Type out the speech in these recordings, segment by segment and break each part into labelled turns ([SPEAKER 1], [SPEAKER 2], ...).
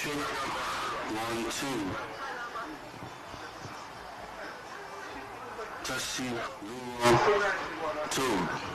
[SPEAKER 1] Check, 1, 2. 1, 2, 3.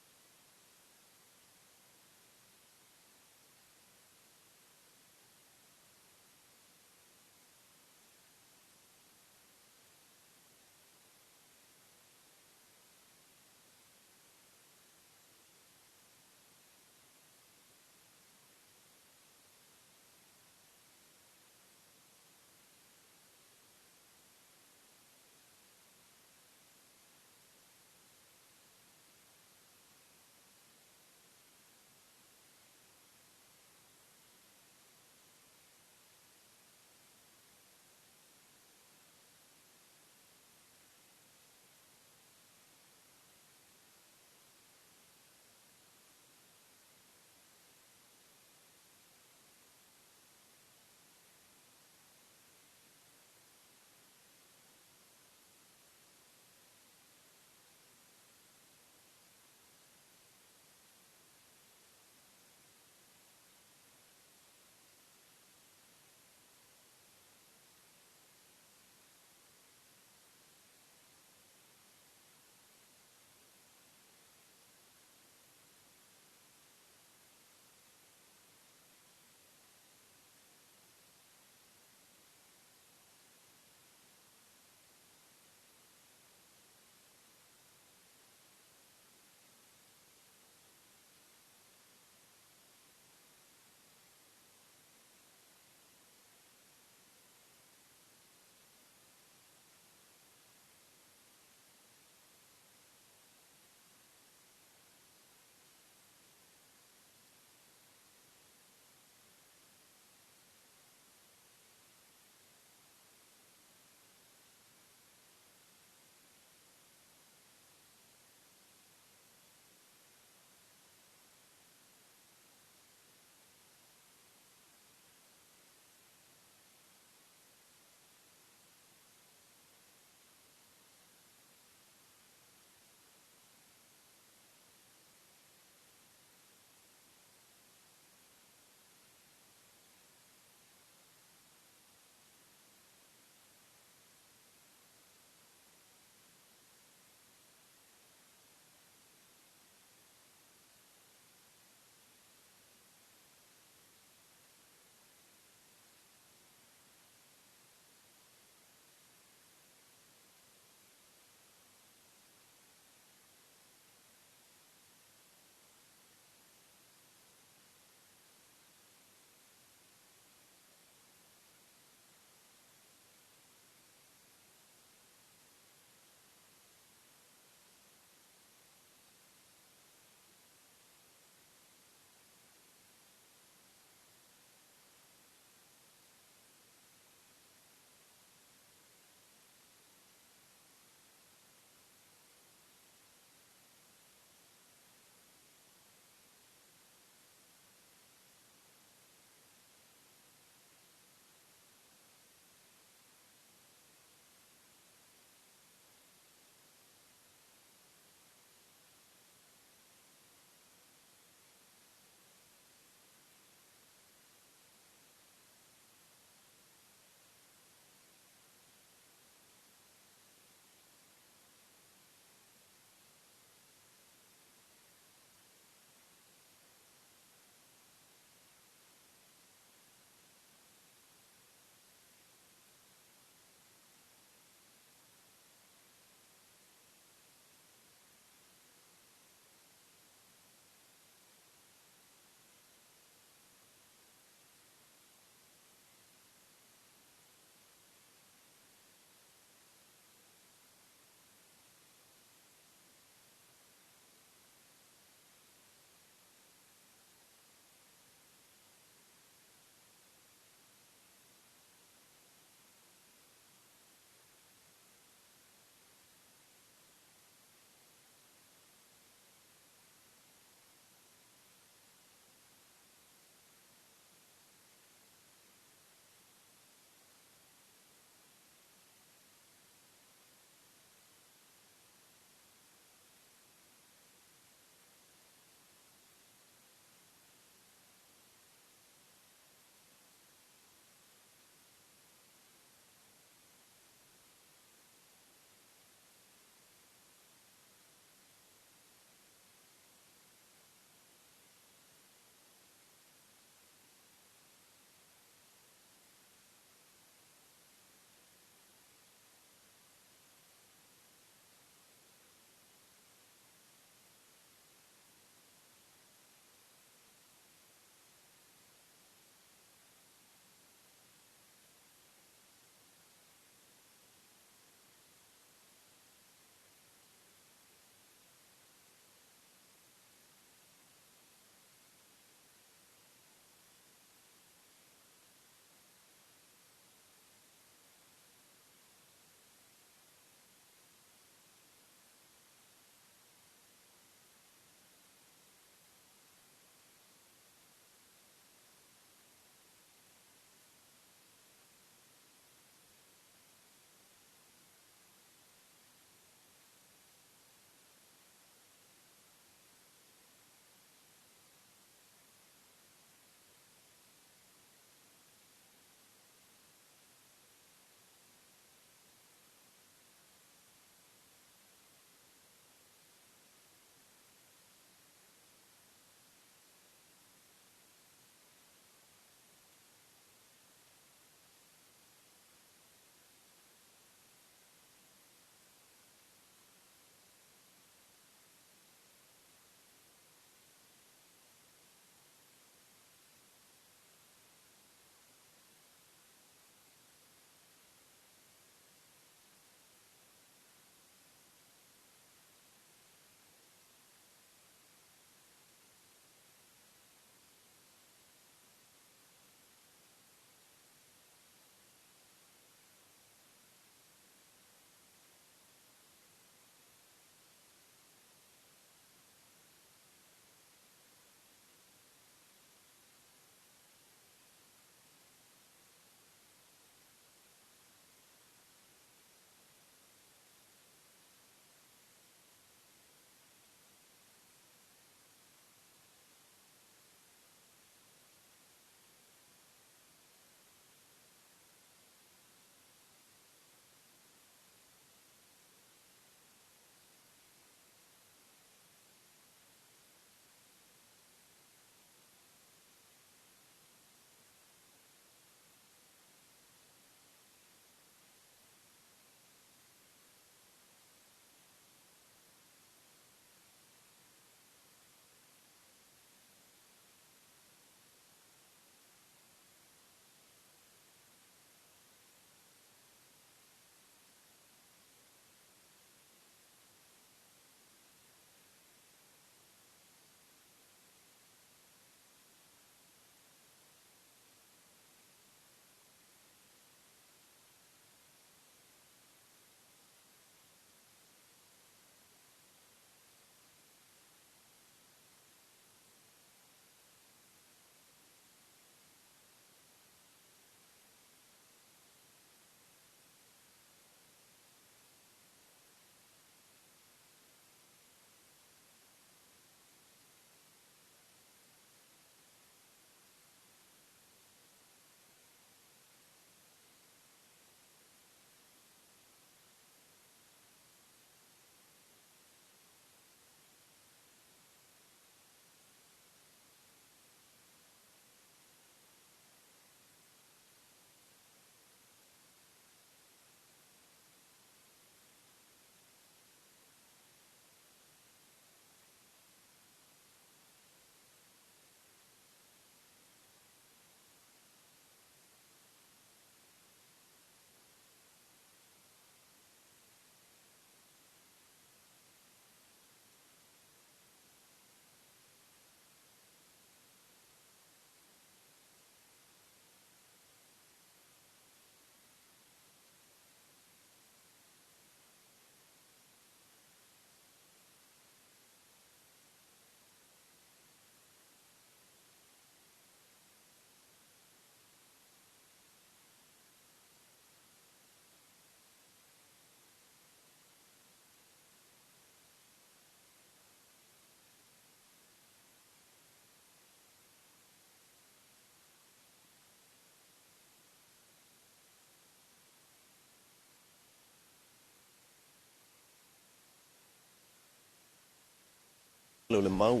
[SPEAKER 2] O le Mau,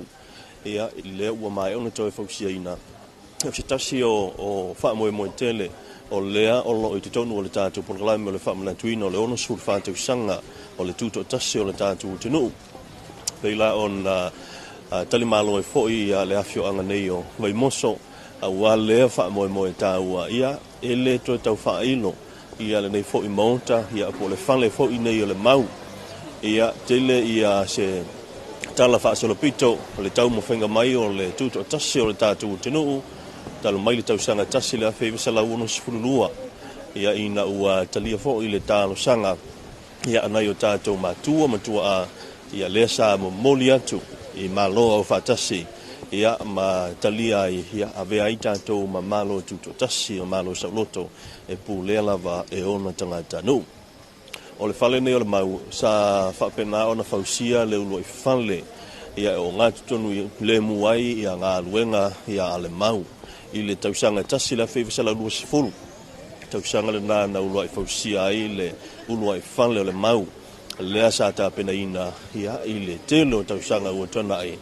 [SPEAKER 2] ia, lea ua maea ona toe fausiaina. O se tasi o faamoemoe tele o lea o lo o i totonu o le tatou polokalame o le faamanatuina o le 64 tausaga o le tutoatasi o le tatou atunuu. Pei la ona talimalo ai foi le afioaga nei o Vaimoso aua lea faamoemoe taua, ia, e le toe tau faailo ia lenei foi maota, ia, po o le fale foi nei o le Mau. Ia, tele ia se tala faasolopito o le taumafaiga mai o le tutoatasi o le tatou atunuu talu mai le tausaga 1962, ia, ina ua talia foi le talosaga, ia, a nai o tatou matua ma tuaa, ia, lea sa momoli atu i Malo Aufaatasi, ia, ma talia ai, ia, avea ai tatou ma Malo Tutoatasi o Malo Saoloto e pulea lava e ona tagatanuu. O le fale nei o le Mau sa faapena ona fausia le uluai fale, ia, e ogatotonu lemu ai ia galuega, ia, a le Mau i le tausaga 1920. Tausaga lena na uluai fausia ai le uluai fale o le Mau lea sa tapenaina, ia, i le tele o tausaga ua tuanai.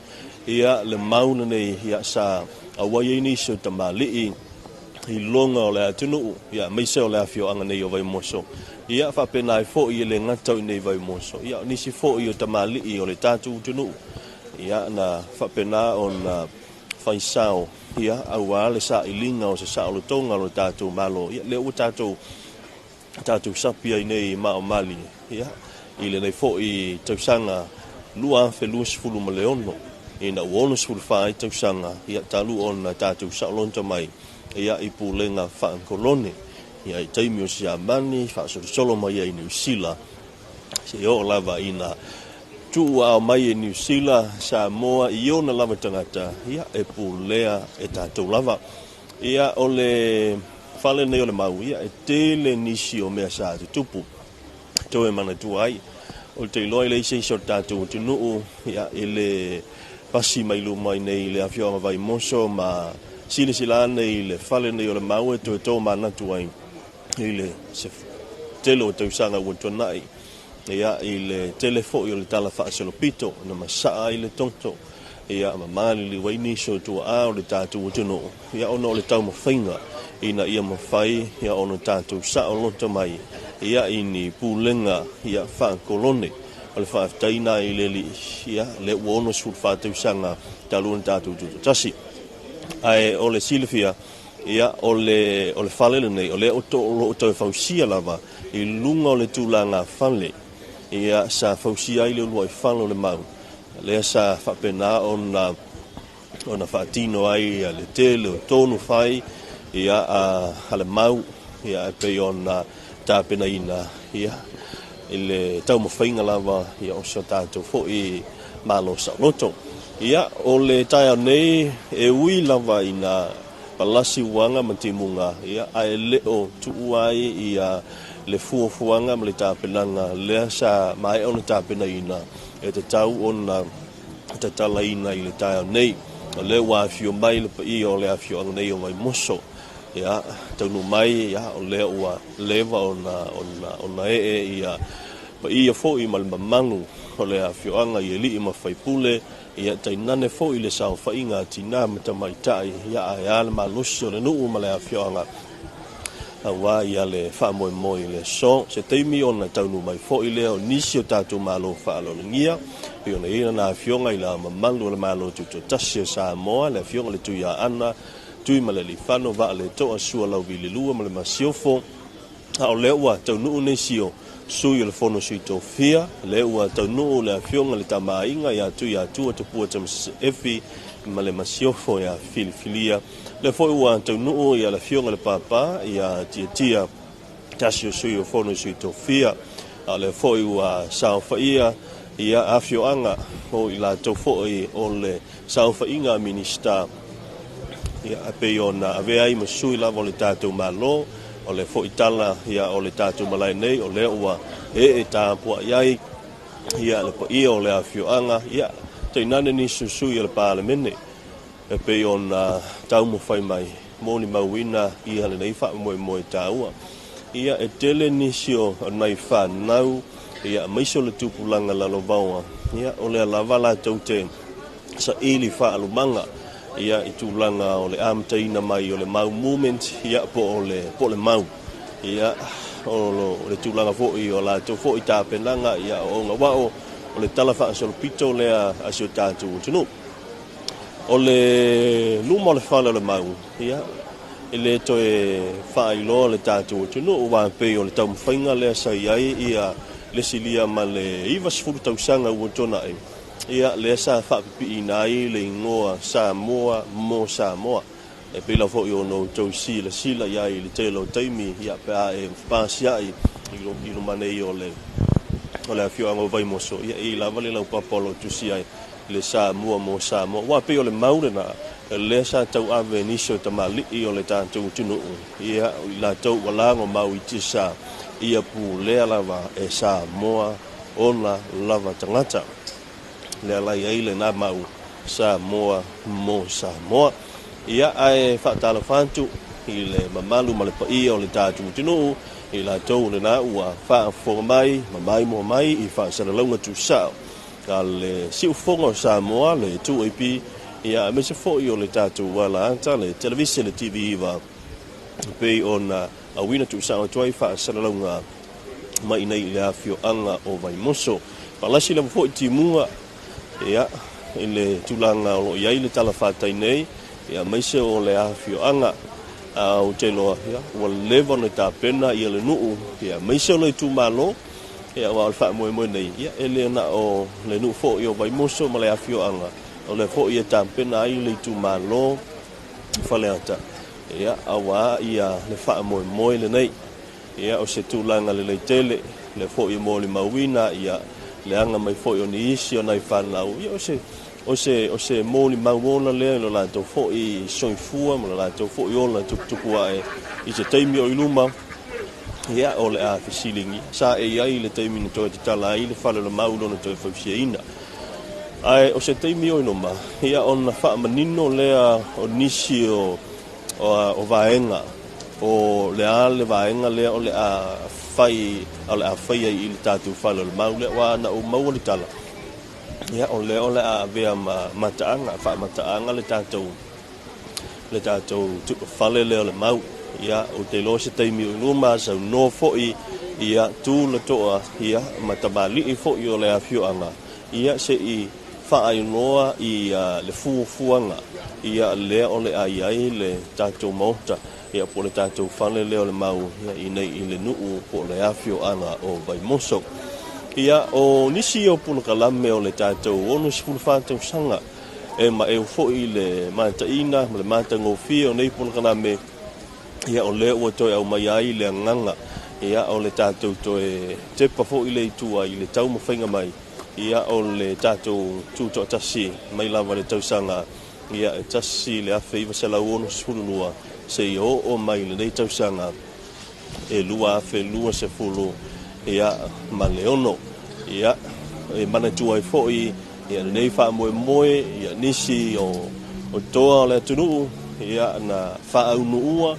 [SPEAKER 2] Ia, le Mau lenei, ia, sa auai ai nisi o tamalii iloga o le atunuu, ia, aemaise o le afioaga nei o Vaimoso, ia, faapena ai foi e le gata o i nei Vaimoso, ia, o nisi foi o tamalii o le tatou atunuu, ia, na faapena ona faisao, ia, aua le sailiga o se saolotoga o le tatou Malo, ia, lea ua tatou sapi ai nei maomali, ia, i lenei foi tausaga 2026, ina ua 64 ai tausaga, ia, talu ona tatou saoloto mai, ia, i pulega faakolone, ia, i taimi o Siamani faasolosolo mai ai i Niu Sila, seia oo lava ina tuuao mai e Niu Sila Samoa i ona lava tagata, ia, e pulea e tatou lava. Ia, o le fale nei o le Mau, ia, e tele nisi o mea sa tutupu toe manatua ai. O te iloa i le isi o le tatou atunuu, ia, i le pasi mai luma i nei i le afioaga Vaimoso ma silasila ane i le fale nei o le Mau, e toe tomanatu ai i le se tele o tausaga ua tuanai, ia, i le tele foi o le tala faasolopito na masaa ai le toto, ia, ma maliliu ai nisi o tuaa o le tatou atunuu, ia, ona o le taumafaiga ina ia mafai, ia, ona tatou saoloto mai, ia, i ni pulega, ia, faakolone. O le faafetaina i le Alii, ia, lea ua 64 tausaga talu ona tatou tutoatasi. Ae o le silafia, ia, o le fale lenei o lea o loo toe fausia lava i luga o le tulaga fale, ia, sa fausia ai le uluai fale o le Mau lea sa faapena ona faatino ai le tele o tonu fai, ia, a le Mau, ia, e pei ona tapenaina, ia, i le taumafaiga lava, ia, o so tatou foi Malo saoloto. Ia, o le taeao nei, e ui lava ina palasi uaga ma timuga, ia, ae le o tuua ai ia le fuafuaga ma le tapenaga lea sa maea ona tapenaina e tatau ona tatalaina i le taeao nei. O lea ua afio mai le paia o le afioaga nei o Vaimoso, ia, taunuu mai, ia, o lea ua leva ona ee ia paia foi ma le mamalu o le afioaga i alii ma faipule, ia, tainane foi le saofaiga a tinā ma tamaitai, ia, ae a le malosi o le nuu ma le afioaga aua ia le faamoemoe i le aso. Se taimi ona taunuu mai foi lea o nisi o tatou malo faaaloalogia, pei ona i ai lana afioga i le mamalu o le Malo Tutoatasi o Samoa, le afioga i le Tuiaana Tuimalealiifano Vaaletoa Sualauvi ma le Masiofo. A o lea ua taunuu nisi o sui o le Fono Sui Tofia, lea ua taunuu le afioga i le Tamaaiga ia Tuiatua Tupua Tamasese Efi ma le Masiofo ia Filifilia. Lea foi ua taunuu ia le afioga i le Papa ia Tiatia, tasi o sui o Fono Sui Tofia. A o lea foi ua saofaia ia afioaga o i latou foi o le saofaiga a Minisita, ia, e pei ona avea ai ma sui lava o le tatou Malo. O le foi tala, ia, o le tatou malae nei, o lea ua ee tapuai ai, ia, le paia o le afioaga, ia, tainane nisi o sui o le Palemene e pei ona taumafai mai molimauina ia lenei faamoemoe taua. Ia, e tele nisi o nai fanau, ia, aemaise o le tupulaga lalovaoa, ia, o lea lava latou te Saili faalumaga ia i tulaga o le amataina mai o le Mau Movement ia po o le po o le Mau ia o le tulaga foi o latou foi tapenaga ia o aoga o le tala faasolopito lea a si o tatou atunuu. O le luma o le fale o le Mau ia e le toe faailoa le tatou atunuu aua pei o le taumafaiga lea sa i ai ia le silia ma le 90 tausaga ua tuanai ia lea sa faapipiina ai le igoa Samoa mo Samoa. E pei lava foi ona outou silasila i ai i le tele o taimi ia pe a e pasiai i luma nei o le afioaga o Vaimoso, ia e i ai lava le laupapa o lo o tusi ai le Samoa mo Samoa. Aua pei o le mau lena lea sa tauave e nisi o tamalii o le tatou atunuu, ia o i latou ua lagomau i tiasa ia pulea lava e Samoa ona lava tagata. Lea la i ai lena mau Samoa mo Samoa. Ia, ae faatalofa atu i le mamalu ma le paia o le tatou atunuu, i latou lena ua faafofoga mai ma maimoa mai i faasalalauga tuusao a le Siufofoga o Samoa, le 2AP, ia aemaise foi o le tatou alaata, le televise, le TV9, pei ona auina tuusao atu ai faasalalauga mai nei i le afioaga o Vaimoso. Palasi lava foi timuga ia, i le tulaga o lo o i ai le talafatai nei, ia, aemaise o le afioaga. A ou te iloa, ia, ua leva ona tapena ia le nuu, ia, aemaise o le itumalo, ia, aua o le faamoemoe nei, ia, e le na o le nuu foi o Vaimoso ma le afioaga, o lea foi e tapena ai le itumalo Faleata, ia, aua ia le faamoemoe lenei. Ia, o se tulaga lelei tele, lea foi e molimauina ia le aga mai foi o nisi o nai fanau, ia o se o se o se molimau ola lea i lo latou foi soifua ma lo latou foi ola tuputupu ae i se taimi o i luma, ia o le a fesiligia sa e i ai i le taimi na toe tatala ai le fale o le mau i lona toe fausiaina. Ae o se taimi o i luma, ia ona faamanino lea o nisi o o vaega o le a le vaega lea o le a fai o le a faia i le tatou fale o le mau lea aua na ou maua le tala ia o lea o le a avea ma mataaga faamataaga le tatou fale lea o le mau ia ou te iloa se taimi o i luma saunoa foi ia tu le toa ia ma tamalii foi o le afioaga ia se i faailoa i le fuafuaga ia lea o le a i ai le tatou maota ia po o le tatou fale lea o le mau ia i nei i le nuu po o le afioaga o Vaimoso. Ia o nisi o polokalame o le tatou 64 tausaga e maeu foi le mataina ma le matagofie o nei polokalame ia o lea ua toe aumai ai le agaga ia o le tatou toe tepa foi le itua i le taumafaiga mai ia o le tatou tutoatasi mai lava le tausaga ia e 1962 seia oo mai lenei tausaga e 2020 ia ma le ono. Ia e manatua ai foi ia lenei faamoemoe ia nisi o toa o le atunuu ia na faaunuua o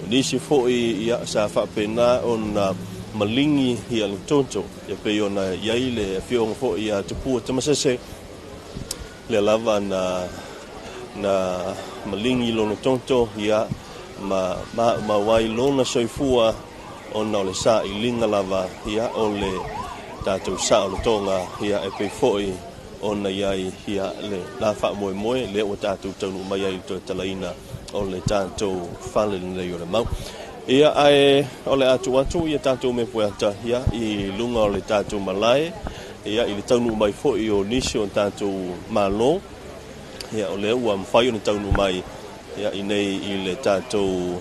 [SPEAKER 2] nisi foi ia sa faapena ona maligi ia le toto ia pei ona i ai le afioga foi ia Tupua Tamasese lea lava na maligi lona toto ia ma maumau ai lona soifua ona o le sailiga lava ia o le tatou saolotoga ia e pei foi ona i ai ia le la faamoemoe lea ua tatou taunuu mai ai i le toe talaina o le tatou fale lenei o le mau. Ia ae o le a tuu atu ia tatou mea pueata ia i luga o le tatou malae ia i le taunuu mai foi o nisi o tatou malo ia o lea ua mafai ona taunuu mai ia i nei i le tatou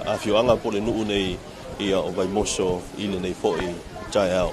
[SPEAKER 2] afioaga po o le nuu nei ia o Vaimoso i lenei foi taeao.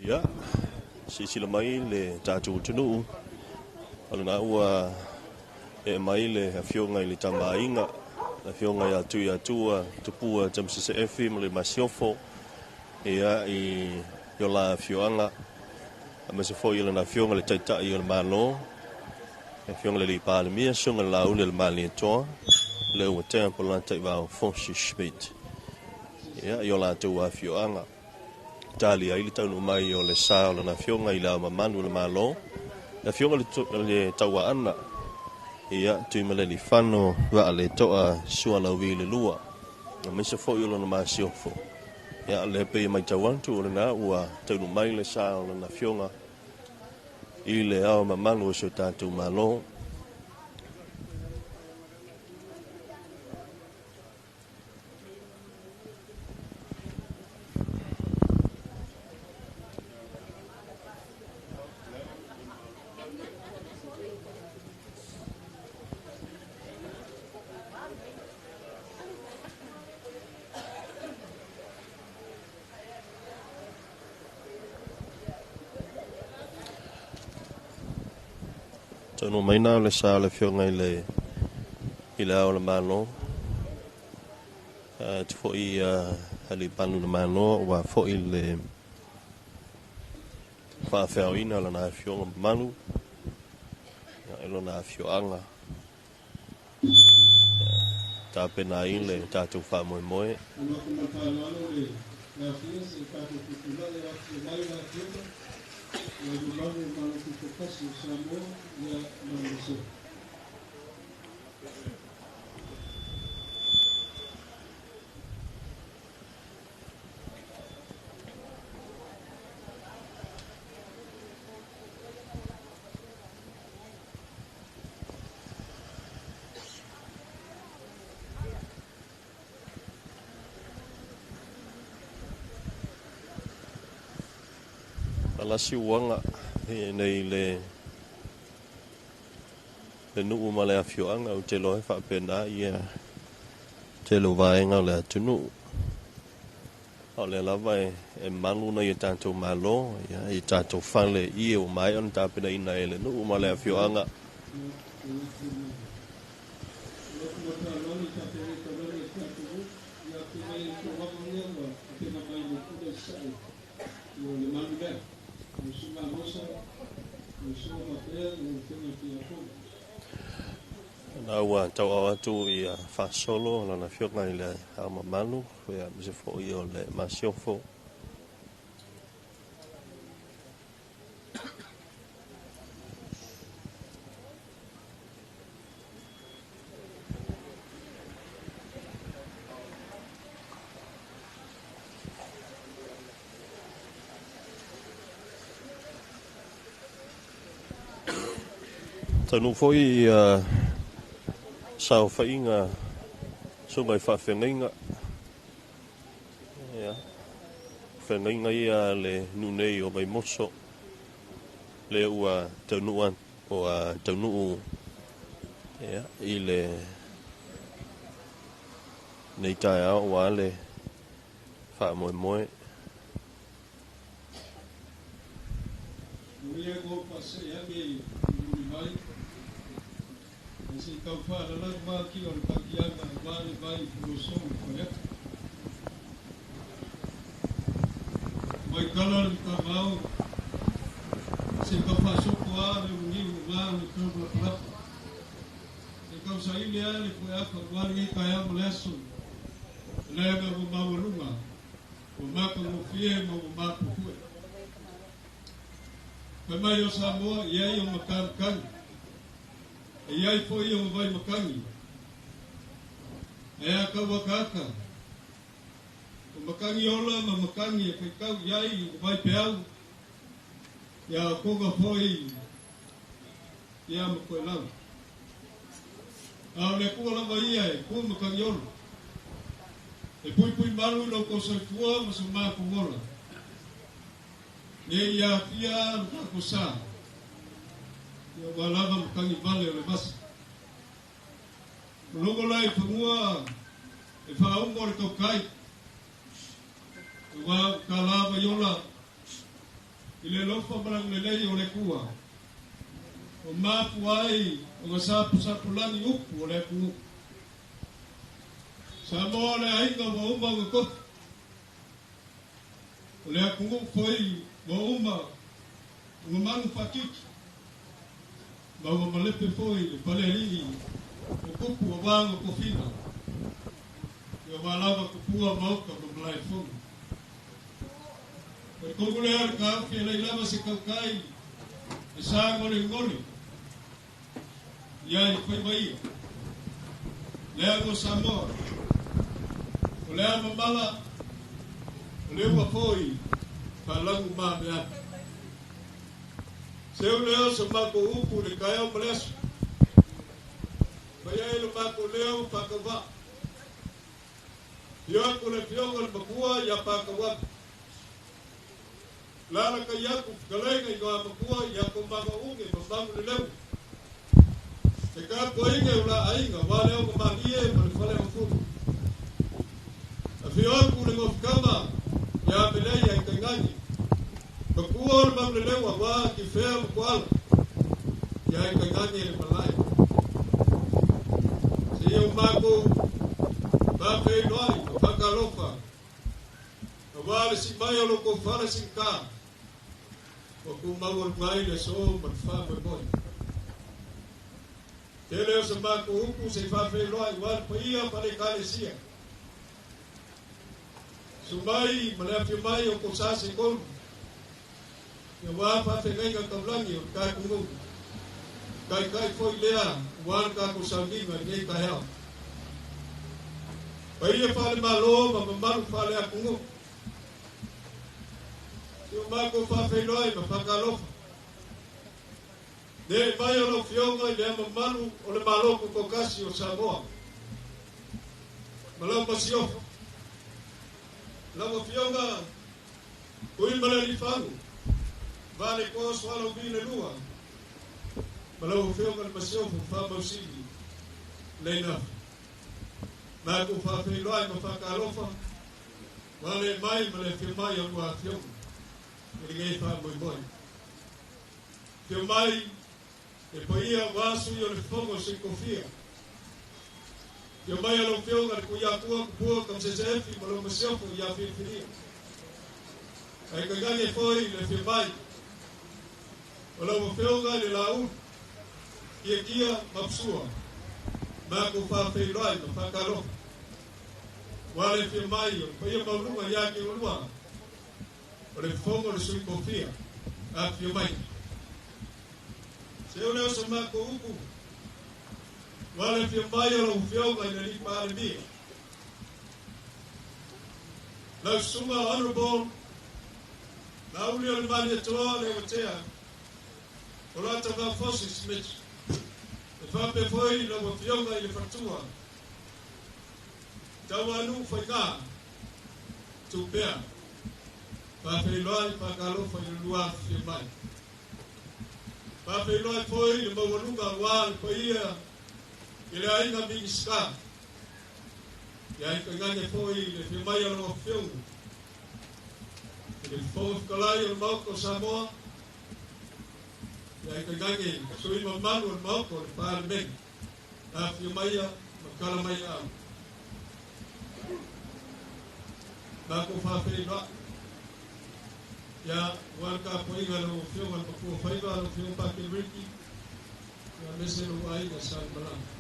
[SPEAKER 2] Ia, silasila mai le tatou atunuu, o lena ua ee mai le Afioga i le Tama a Aiga, le Afioga ia Tuiatua Tupua Tamasese Efi ma le Masiofo, ia, i o la afioaga, aemaise foi o lana Afioga le Taitai o le Malo, le Afioga i le Palemia, Susuga i le Laauli o le Malietoa, le ua tea Polataivao Fosi Schmidt, ia, i o latou afioaga. Tali ai le taunuu mai o le sa o lana Afioga i Le Ao Mamalu o le Malo, le Afioga i le Tauaana, ia, Tuimalealiifano Vaaletoa Sualauvi le Lua, aemaise foi o lona Masiofo. Ia, o lea pei e matau atu o lena ua taunuu mai le sa o lana Afioga i Le Ao Mamalu o si o tatou Malo. Taunuu mai na o le sa o le Afioga i le Ao o le Malo, atu foi alii palu o le Malo, aua foi le faafeaoina o lana Afioga mamalu i lona afioaga. Tapena ai le tatou faamoemoe. Alasi uaga nei le nuu ma le afioaga ou te iloa e faapena ia tele o vaega o le atunuu. A o lea lava e malu nai o tatou malo, ia, i tatou fale i ua maea ona tapenaina e le nuu ma le afioaga. Na ua tauau atu ia faasolo lana Afioga i le Ao Mamalu, ia, aemaise foi o le Masiofo. Taunuu foi ia saofaiga susuga i faafeagaiga, ia, feagaiga ia le nuu nei o Vaimoso, lea ua taunuu ua taunuu, ia, i le nei taeao aua le faamoemoe.
[SPEAKER 3] Mai o Samoa, i ai o makamakani, e iai foi o vai makani, e a kauakaaka, o makani ola ma makani e whaikau i ai o vai peau, ia konga foi ia makoe lau. A o le kua lava ia e kua makani ola, e pui pui malu i lau kau ma sa makongola. Ne ia fia le tako sa, ia ua lava makangi vale o le vasa. O logo lai whangua e whaaumo le taukai, ua ka lava iola, I le lofa ma le agalelei o le Atua, o mafua ai ona sapusapulagi upu o le atunuu. Samoa o le aiga ua uma ona tofi, o le atunuu foi ua uma ona manu faatiti, ma ua malepe foi le falealii o tupu aua ona tofiga, ia aua lava tupua maota ma malaefono. O le tonu lea o le taofi e leai lava se tautai e sagolegole ia i faiva ia. Lea ua Samoa, o le a mamala, o le ua foi faalagu ma atu. Seu lea o sa matou upu le taeao ma le aso. Fai ai lo matou leo faatauvaa. Afio atu le afioga le matua ia Pakauapi. Lala kai atu fetalaiga i Igoamatua ia Tomagaune ma Manuleleua. Le tapuaiga o la aiga aua le aoga ma le fale o fulu. Afio atu le nofokama ia Meleia i Taigani. Matua o le Manuleleua aua Tifea ma Koala. Ia i Taigani le malae. Seia o matou faafeiloai ma faatalofa aua le siimai o lo outou fale siigata ua tumau aluga ai le aso ma le faamoemoe. Tele o sa matou upu se i faafeiloai aua le paia faale-Ekalesia. Susu mai ma le afio mai o outou sa se tolu, aua faafeagaiga taulagi o le tatou nuu. Taitai foi lea aua le tatou sauniga i lenei taeao. Paia faale-Malo ma mamalu faale-atunuu. Si o matou faafeiloai ma faatalofa. Le mai o lau Afioga i le mamalu o le Malo Tutoatasi o Samoa ma lau Masiofo. Lau Afioga Tuimalealiifano Vaaletoa Sualauvi le lua ma lau Afioga le Masiofo Faamausili Leinafi. Matou faafeiloai ma faatalofa ma le mai ma le afio mai o lua afioga i lenei faamoemoe. Afio mai le paia aua Sui o le Fono a Sui Tofia. Afio mai lau Afioga le Tuiatua Tupua Tamasese Efi ma lau Masiofo ia Filifilia. Ae tainane foi le afio mai o lau Afioga i le Laulu Tiatia Mapusua. Matou faafeiloai ma faatalofa. Ua le afio mai o le paia maualuga ia te oulua o le Fono o le Sui Tofia. Afio mai. Seu lea o sa matou upu ua le afio mai o lau Afioga i le Alii Palemia. Lau Susuga Honorable Laaulialemalietoa Leuatea Polata Vafosi Smith. E faapea foi lau Afioga i le Faletua Tauanu'u Faiga Tupea. Faafeiloai faatalofa i le lua afifio mai. Faafeiloai foi le maualuga aua le paia i le aiga Minisita. Ia i tainane foi le afio mai o lau Afioga i le Fofoga Fetalai o le Maota o Samoa. Ia i tainane sui mamalu o le Maota o le Palemene. Afifio maia ma tala mai aao. Matou faafeiloai. Ia ua le tapuaiga lau Afioga le Matua Faiva, lau Afioga Pakeriki, ia aemaise lou aiga sa Malaga.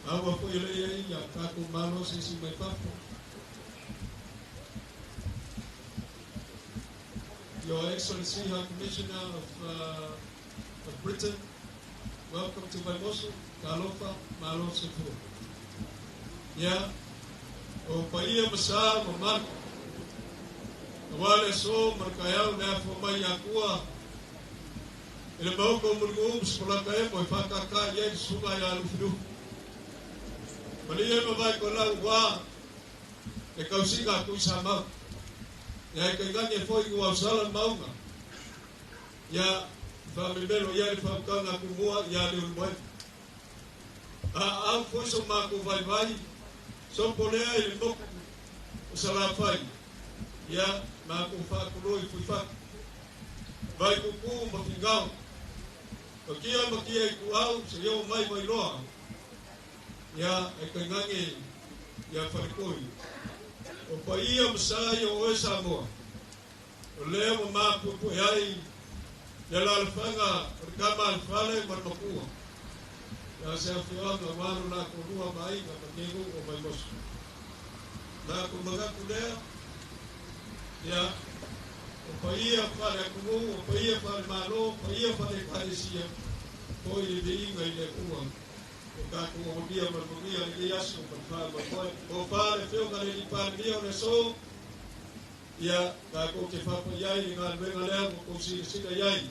[SPEAKER 3] Aua foi le ai ia tatou malo se isi mai fafo. Your Excellency High Commissioner of Britain, welcome to Vaimoso, talofa, malo soifua. Ia, o paia ma sa mamalu aua le aso ma le taeao le afua mai Atua i le mauga o Mulinuu ma Sikolataemo e faatata i ai le susuga ia Lufilufi. Malie ma vaitolau ua le tausiga a Tuisamau. Ia e tainane foi ua ausala le mauga. Ia faamemelo i ai le faautaga a Tumua ia Leulumoega. A au foi so matou vaivai, sopo lea i le moku o Salafai. Ia matou faatulou i Fuifatu. Vaikuku ma Figao. Makia makia i kuau se yo mai Vailoa. Ia e kaingange ia Falekoi. O paia masai o oe Samoa. O lea ua mapuepue ai le alaalafaga o le kama a le fale ma le makua. Ia se afioaga aua lo la toalua ma aiga ma lenei nuu o Vaimoso. Matou manatu lea, ia, o paia faale-atunuu, o paia faale-Malo, o paia faale-Ekalesia, foi le viiga i le Atua ua tatou aulia ma le manuia lenei aso ma le faamoemoe. Tofa le Afioga i le Alii Palemia o le aso, ia, tatou te faapai ai i le galuega lea ua outou silasila i ai,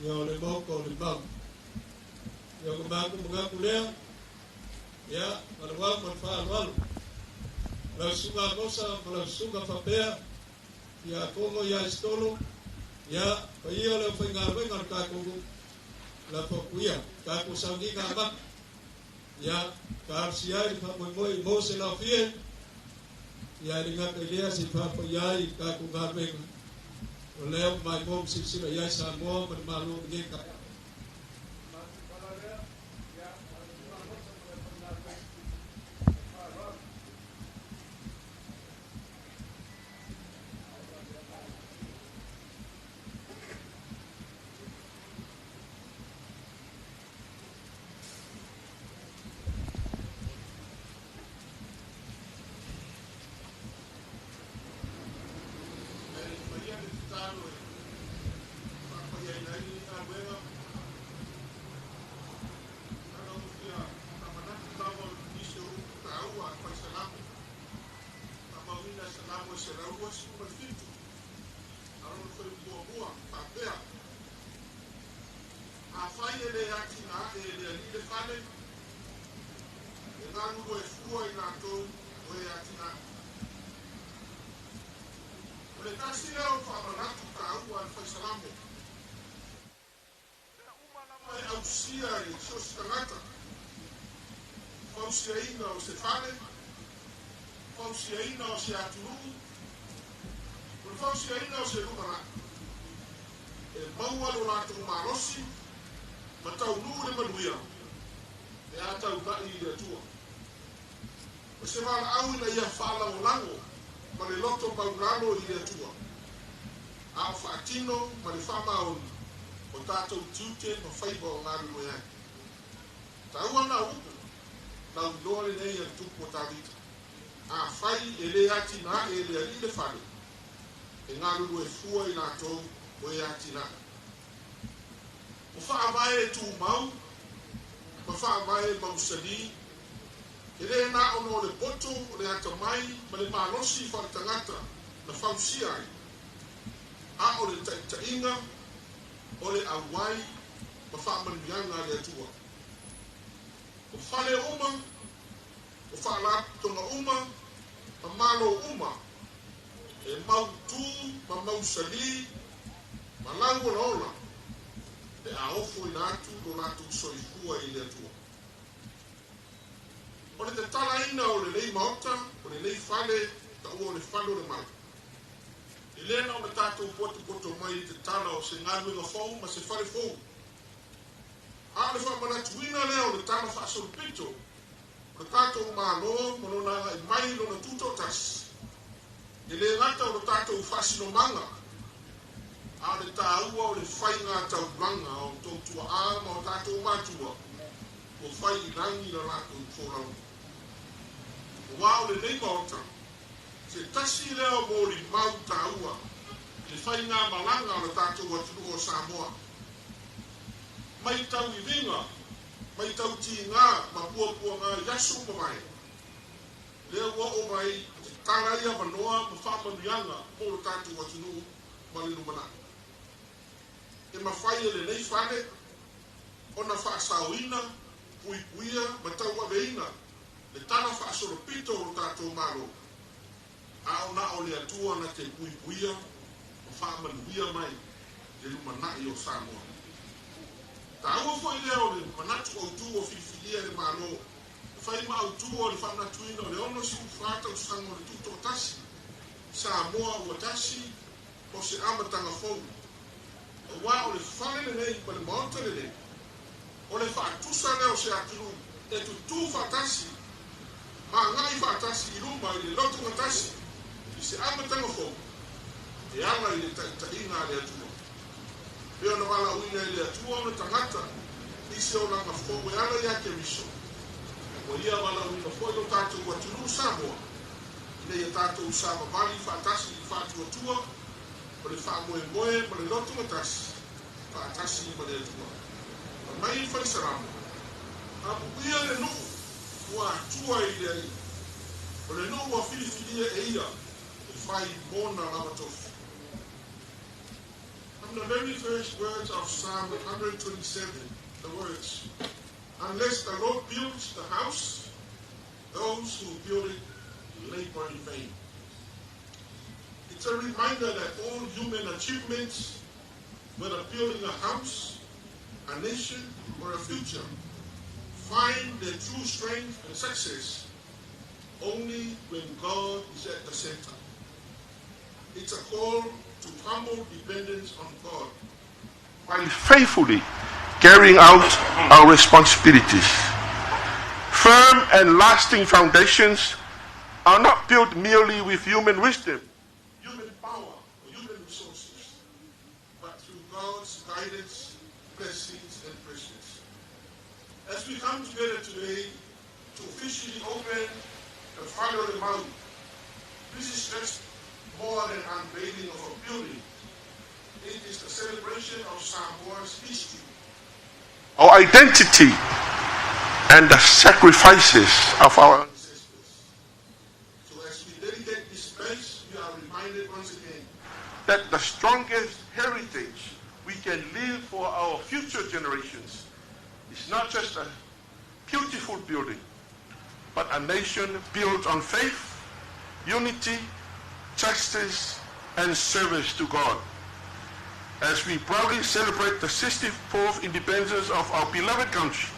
[SPEAKER 3] ia o le Maota o le Mau. Ia, ona matou manatu lea, ia, ma le uau ma le faaaloalo, lau Susuga Amosa ma lau Susuga Faapea, ia Afono ia Isitolo, ia, paia o le aufaigaluega o le tatou nuu, lafo atu ia, tatou sauniga amata, ia, talosia ai le faamoemoe mo se laofie, ia, e le gata i lea se i faapaia ai le tatou galuega, o lea ua maimoa ma silasila i ai Samoa ma le Malo i lenei taeao.
[SPEAKER 4] E faia le tatalo e faapaiaina ai lenei galuega. Na ona ou fia faamanatu lava o nisi o upu taua a le Faisalamo. Faamauina e Salamo e 127, a lona fuaiupu muamua, faapea, Afai e le atinae e le Alii le fale, e galulue fua i latou o e atinae. O le tasi lea o faamanatu taua a le Faisalamo. O mea uma lava e ausia e so o se tagata, fausiaina o se fale, fausiaina o se atunuu, o le fausiaina o se lumanai, e maua lo latou malosi ma taunuu le manuia pe a taulai i le Atua. O se valaau ina ia faalagolago ma le loto maulalo i le Atua, a o faatino ma le faamaoni o tatou tiute ma faiva o galulue ai. Taua na upu, lauiloa lenei a le Tupu o Tavita, Afai e le atinae e le Alii le fale, e galulue fua i latou o e atinae. O faavae tumau ma faavae mausali, e le na ona o le poto, o le atamai ma le malosi faaletagata na fausia ai, a o le taitaiga, o le auai ma faamanuiaga a le Atua. O fale uma, o faalapotopotoga uma ma Malo uma e mautū ma mausali ma lauolaola pe a ofoina atu lo latou soifua i le Atua. O le tatalaina o lenei Maota, o lenei fale, taua o le Fale o le Mau, e le na ona tatou potopoto mai i le tatala o se galuega fou ma se fale fou, a o le faamanatuina lea o le tala faasolopito o le tatou Malo ma lona agai mai i lona tutoatasi. E le gata o lo tatou faasinomaga, a o le taua o le faiga taulaga o outou tuaa ma o tatou matua ua fai i lagi la latou folauga. Aua o lenei Maota, se tasi lea o molimau taua i le faigamalaga o le tatou atunuu o Samoa. Mai tauiviga, mai tautiga ma puapuaga i aso ua mavae, lea ua oo mai te tatala ai avanoa ma faamanuiaga mo lo tatou atunuu ma le lumanai. E mafai e lenei fale ona faasaoina, puipuia ma tauaveina le tala faasolopito o lo tatou Malo, a o na o le Atua na te puipuia ma faamanuia mai le lumanai o Samoa. Taua foi lea o le manatu autu o filifilia e le Malo e fai ma autu o le faamanatuina o le 64 tausaga o le Tutoatasi, Samoa ua tasi, o se amataga fou. Auā o le fale lenei ma le maota lenei, o le faatusa lea o se atunuu e tutū faatasi ma agai faatasi i luma i le lotogatasi i se amataga fou e ala i le taitaiga a le Atua. E pei ona valaauina e le Atua ona tagata i se olaga fou e ala ia Keriso, ua Ia valaauina foi lo tatou atunuu Samoa ina ia tatou savavali faatasi i le faatuatua o le faamoemoe ma le lotogatasi faatasi ma le Atua. Fai mai le Fale Salamo, Amuia le nuu ua atua i le Alii, o le nuu ua filifilia e ia e fai mona lava tofi. From the very first words of Psalm 127, the words, Unless the Lord builds the house, those who build it labor in vain. It's a reminder that all human achievements, whether building a house, a nation, or a future, find their true strength and success only when God is at the center. It's a call to humble dependence on God while faithfully carrying out our responsibilities. Firm and lasting foundations are not built merely with human wisdom, human power, or human resources, but through God's guidance, blessings, and presence. As we come together today to officially open the Fale o le Mau, this is just more than unveiling of a building. It is the celebration of Samoa's history, our identity, and the sacrifices of our ancestors. So as we dedicate this place, we are reminded once again that the strongest heritage we can leave for our future generations is not just a beautiful building, but a nation built on faith, unity, justice, and service to God. As we proudly celebrate the 64th independence of our beloved country,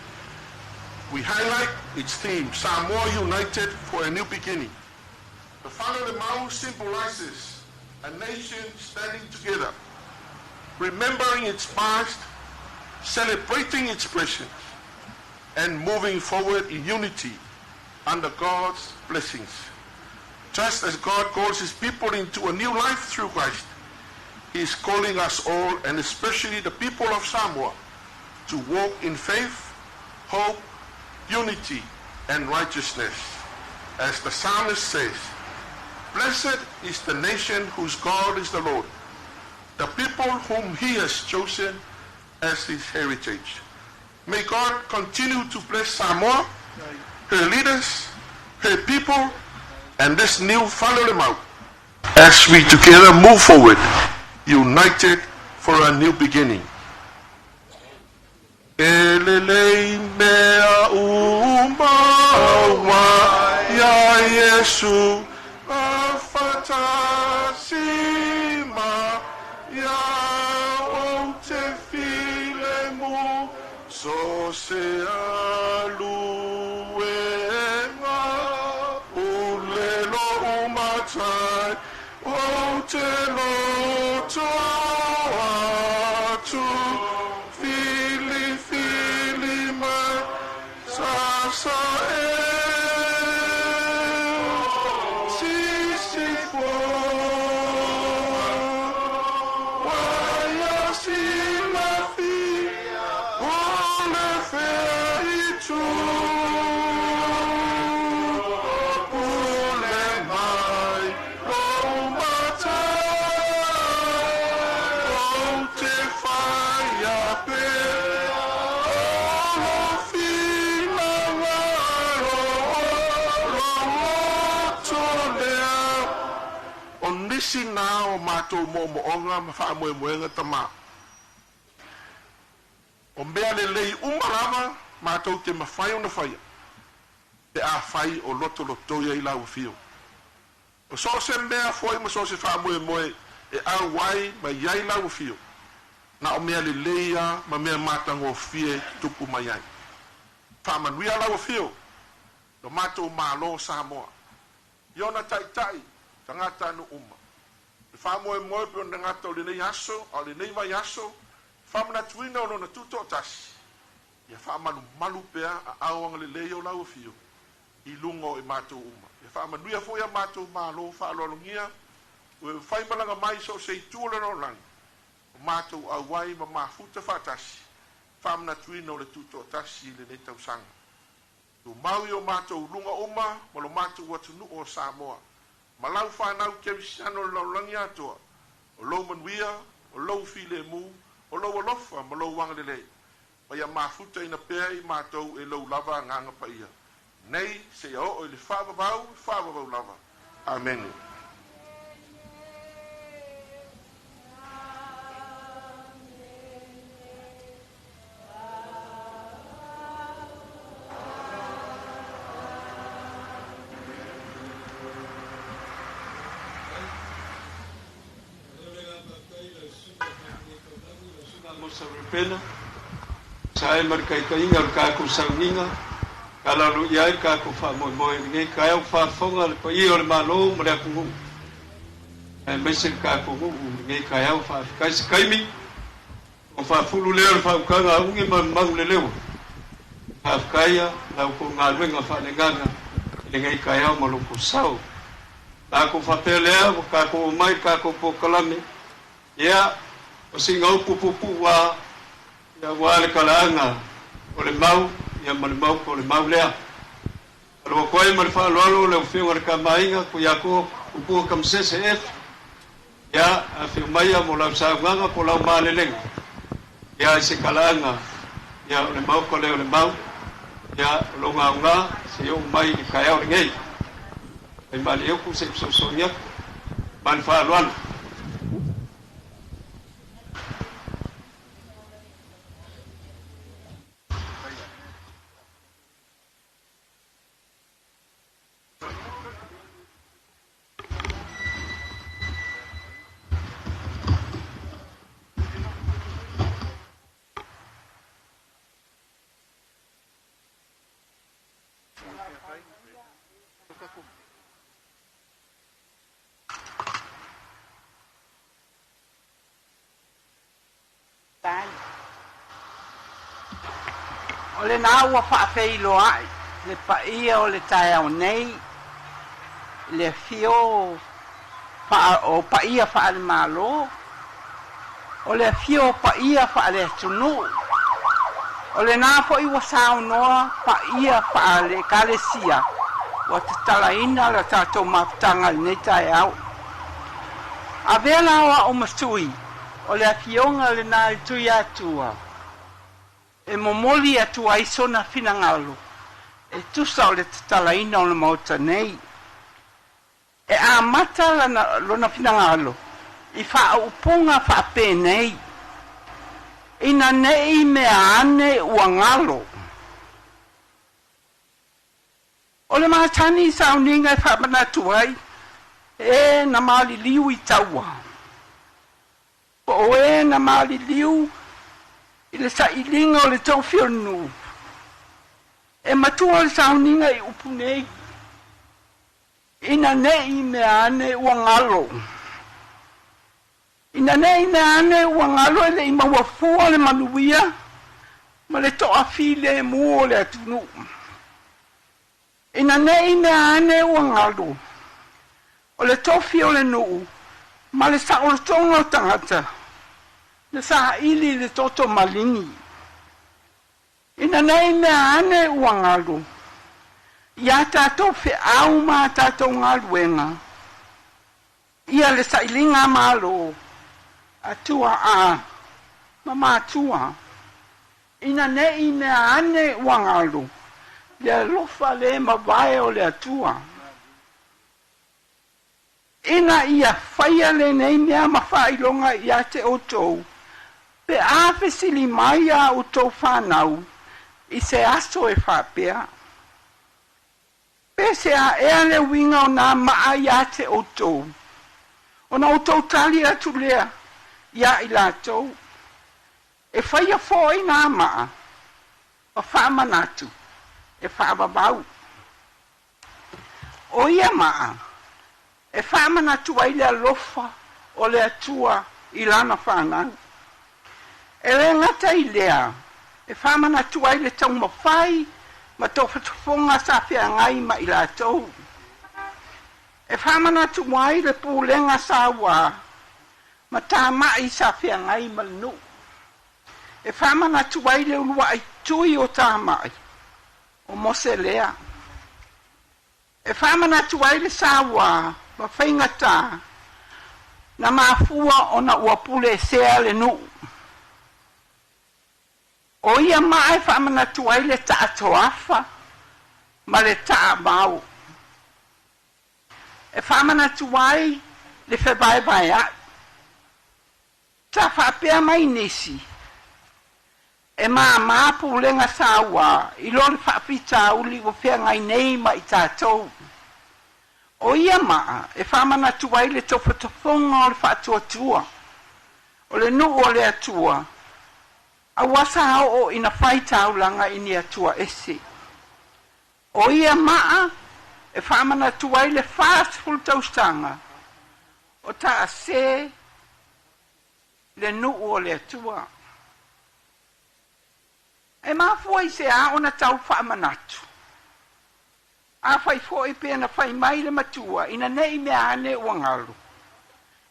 [SPEAKER 4] we highlight its theme, Samoa United for a New Beginning. The Fale o le Mau symbolizes a nation standing together, remembering its past, celebrating its present, and moving forward in unity under God's blessings. Just as God calls his people into a new life through Christ, he is calling us all, and especially the people of Samoa, to walk in faith, hope, unity, and righteousness. As the psalmist says, Blessed is the nation whose God is the Lord, the people whom he has chosen as his heritage. May God continue to bless Samoa, her leaders, her people, and this new Fale o le Mau as we together move forward, united for a new beginning. E lelei mea uma ua iā Iesu Afatasi ma ia ou te filemu So se aluega Pule lo'u matai Ou te loto atu Filifili mai Sasa e Sisifo Ua ia silafia O le fea itu Pule mai lou matai Ou te faia pea O lou finagalo O lou loto lea. O nisi na o matou moomooga ma faamoemoega Tama. O mea lelei uma lava matou te mafai ona faia, pe afai o lotolotoi ai lau Afio. O so o se mea foi ma so o se faamoemoe e auai mai ai lau Afio, na o mea lelei ia ma mea matagofie e tutupu mai ai. Faamanuia lau Afio, lo matou Malo o Samoa, i ona taitai, tagatanuu uma. Le faamoemoe pe o le gata o lenei aso, a o lenei vaiaso, faamanatuina o lona tutoatasi, ia faamalumalu pea aao agalelei o lau afio i luga o i matou uma. Ia faamanuia foi a matou malo faaaloalogia, ua e faimalaga mai so o se itu o le lalolagi, o matou auai ma mafuta faatasi, faamanatuina o le tutoatasi i lenei tausaga. Tumau i o matou luga uma ma lo matou atunuu o Samoa, ma lau fanau kerisiano o le lalolagi atoa, o lou manuia, o lou filemu, o lou alofa ma lou agalelei, ma ia mafutaina pea i matou e lou lava agaga paia, nei seia oo i le faavavau, faavavau lava. Amene.
[SPEAKER 3] Pena, sa ai ma le taitaiga o le tatou sauniga, kalalo i ai le tatou faamoemoe i lenei taeao faafofoga le paia o le Malo ma le atunuu, aemaise le tatou nuu i lenei taeao. Faafetai se taimi, o faafulu lea o le faautaga a Ugi ma le Manuleleua. Faafetaia la outou galuega faaleagaga i lenei taeao ma lo outou sao. Tatou faapea lea ua tatou omai i le tatou polokalame, ia, o sina upu puupuu lava, ia aua le talaaga o le mau, ia ma le mau po o le mau lea. Alo atu ai ma le faaaloalo lau Afioga i le Tama a Aiga, Tuiatua Tupua Tamasese F, ia, afio maia mo lau saunoaga po o lau malelega, ia, i se talaaga, ia, o le maota lea o le mau, ia, o lona aoga seia oo mai i le taeao lenei. Faimalieuku se i fesoasoani atu ma le faaaloalo.
[SPEAKER 5] O lenā ua faafeiloai le paia o le taeao nei i le afio o paia faale-Malo, o le afio o paia faale-atunuu, o lenā foi ua saunoa paia faale-Ekalesia ua tatalaina le tatou mafutaga i lenei taeao. Avea la o a'u ma sui o le afioga lenā i le Tuiatua e momoli atu ai sona finagalo e tusa o le tatalaina o le Maota nei. E amata lana, lona finagalo i faaupuga faapenei, ina ne i mea ane ua galo. O le masani i sauniga e faamanatu ai, e na maliliu i taua, po o e na maliliu i le sailiga o le tofi o le nuu. E matua le sauniga i upu nei, ina ne i mea ane ua galo. Ina ne i mea ane ua galo e le i maua fua le manuia ma le toafilemu o le atunuu. Ina ne i mea ane ua galo, o le tofi o le nuu ma le saolotoga o tagata na saili i le toto maligi. Ina ne i mea ane ua galo, ia tatou feau ma a tatou galuega, ia le sailiga malo a tuaa ma matua. Ina ne i mea ane ua galo, le alofa le mavae o le Atua. Ina ia faia lenei mea ma faailoga ia te outou, pe a fesili mai a outou fanau i se aso e faapea, Pe se a ea le uiga o nā maa ia te outou? Ona outou tali atu lea iā i latou, E faia foi nā maa ma faamanatu e faavavau. O ia maa e faamanatu ai le alofa o le Atua i lana fanau. E le gata i lea, e faamanatu ai le taumafai ma tofotofoga sa feagai ma i latou. E faamanatu ai le pulega sauā ma tama'i sa feagai ma le nuu. E faamanatu ai le ulua'i tui o tama'i o Mose lea. E faamanatu ai le sauā ma faigatā na mafua ona ua puleesea le nuu. O ia maa e faamanatu ai le taatoafa ma le taamau. E faamanatu ai le fevaevaea'i. Sa faapea mai nisi, e māmā pulega sauā i lo le faafitauli ua feagai nei ma i tatou. O ia maa e faamanatu ai le tofotofoga o le faatuatua, o le nuu o le Atua, aua sa oo ina fai taulaga i ni atua ese. O ia maa e faamanatu ai le 40 tausaga o taase le nuu o le Atua. E mafua i se a ona tau faamanatu. Afai foi pe na fai mai le matua ina nei mea ane ua galo.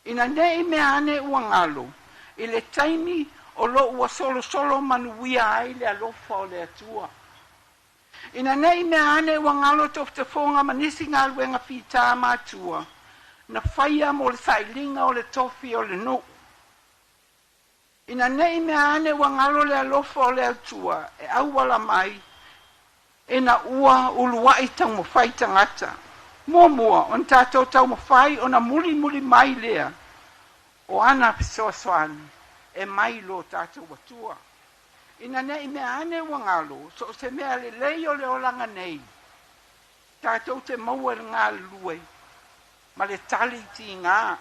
[SPEAKER 5] Ina nei mea ane ua galo i le taimi o lo ua solosolo manuia ai le alofa o le Atua. Ina nei mea ane ua galo tofotofoga ma nisi galuega fitā matua na faia mo le sailiga o le tofi o le nuu. Ina nei mea ane ua galo le alofa o le Atua e auala mai ina ua ulua'i taumafai tagata. Muamua ona tatou taumafai ona mulimuli mai lea o ana fesoasoani e mai lo tatou Atua. Ina nei mea ane ua galo, so o se mea lelei o le olaga nei, tatou te maua i le galulue ma le tali tigā.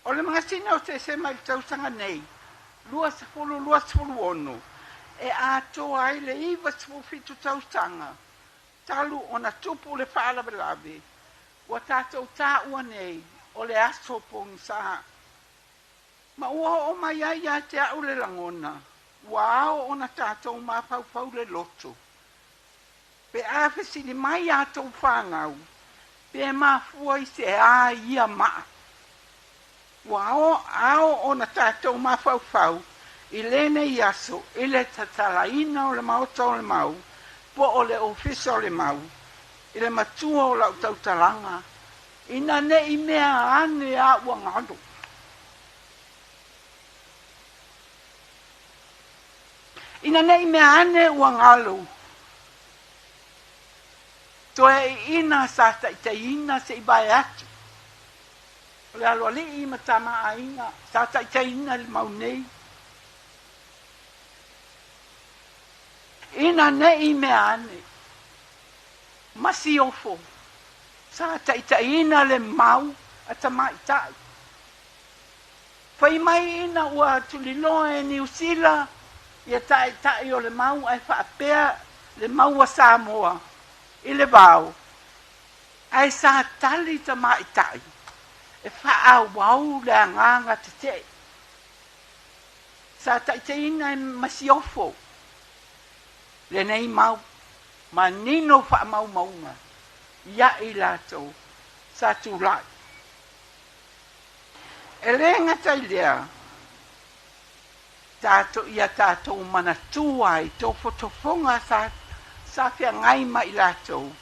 [SPEAKER 5] O le masina o Tesema i le tausaga nei, 2026, e atoa ai le 97 tausaga talu ona tupu le faalavelave ua tatou taua nei o le aso pogisā. Ma ua oo mai ai ia te a'u le lagona, ua ao ona tatou mafaufau le loto pe a fesili mai a outou fanau pe mafua i se a ia maa. Ua ao ona tatou mafaufau i lenei aso i le tatalaina o le Maota o le Mau po o le Ofisa o le Mau i le matua o lau tautalaga ina nei mea ane a ua galo. Ina nei mea ane ua galo, toeaiina sa taitaiina se i vae atu o le aloalii ma tamaaiga sa taitaiina le mau nei. Ina nei mea ane Masiofo sa taitaiina le mau a tamaita'i. Fai mai ina ua tuliloa e Niu Sila ia taitai o le mau ae faapea le mau a Samoa i le vao, ae sa tali tamaita'i e faaauau le agaga tetee. Sa taitaiina e Masiofo lenei mau, manino faamaumauga ia i latou sa tulai. E le gata i lea, tatou ia tatou manatua ai tofotofoga sa feagai ma i latou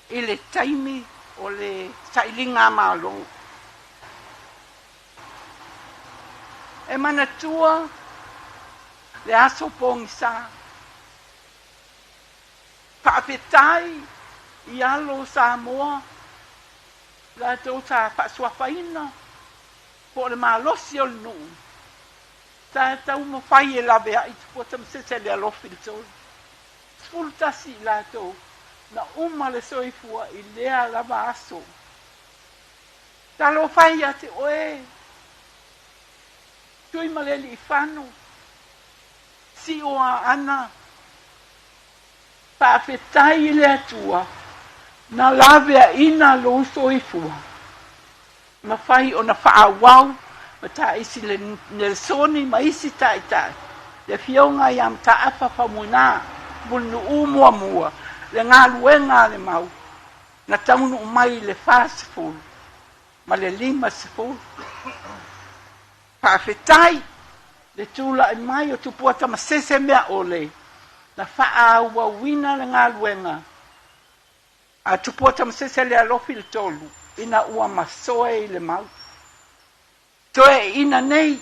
[SPEAKER 5] i le taimi o le sailiga malo. E manatua le aso pogisā. Faafetai i alo o Samoa latou sa faasuafaina po o le malosi o le nuu sa taumafai e laveai Tupua Tamasese le alofi le tolu. 11 i latou na uma le soifua i lea lava aso. Talofa e ia te oe, Tuimalealiifano, Sioaana, faafetai i le Atua na laveaina lou soifua. mafai ona faaauau ma Taisi Nelesoni ma isi taitai, le afioga ia Mataafa Faumuina Mulinuu Muamua, le galuega a le mau na taunuu mai i le 40 ma le 50. Faafetai le tulai mai o Tupua Tamasese mea ole na faaauauina le galuega a Tupua Tamasese le alofi le tolu ina ua masoe i le mau. Toe ina nei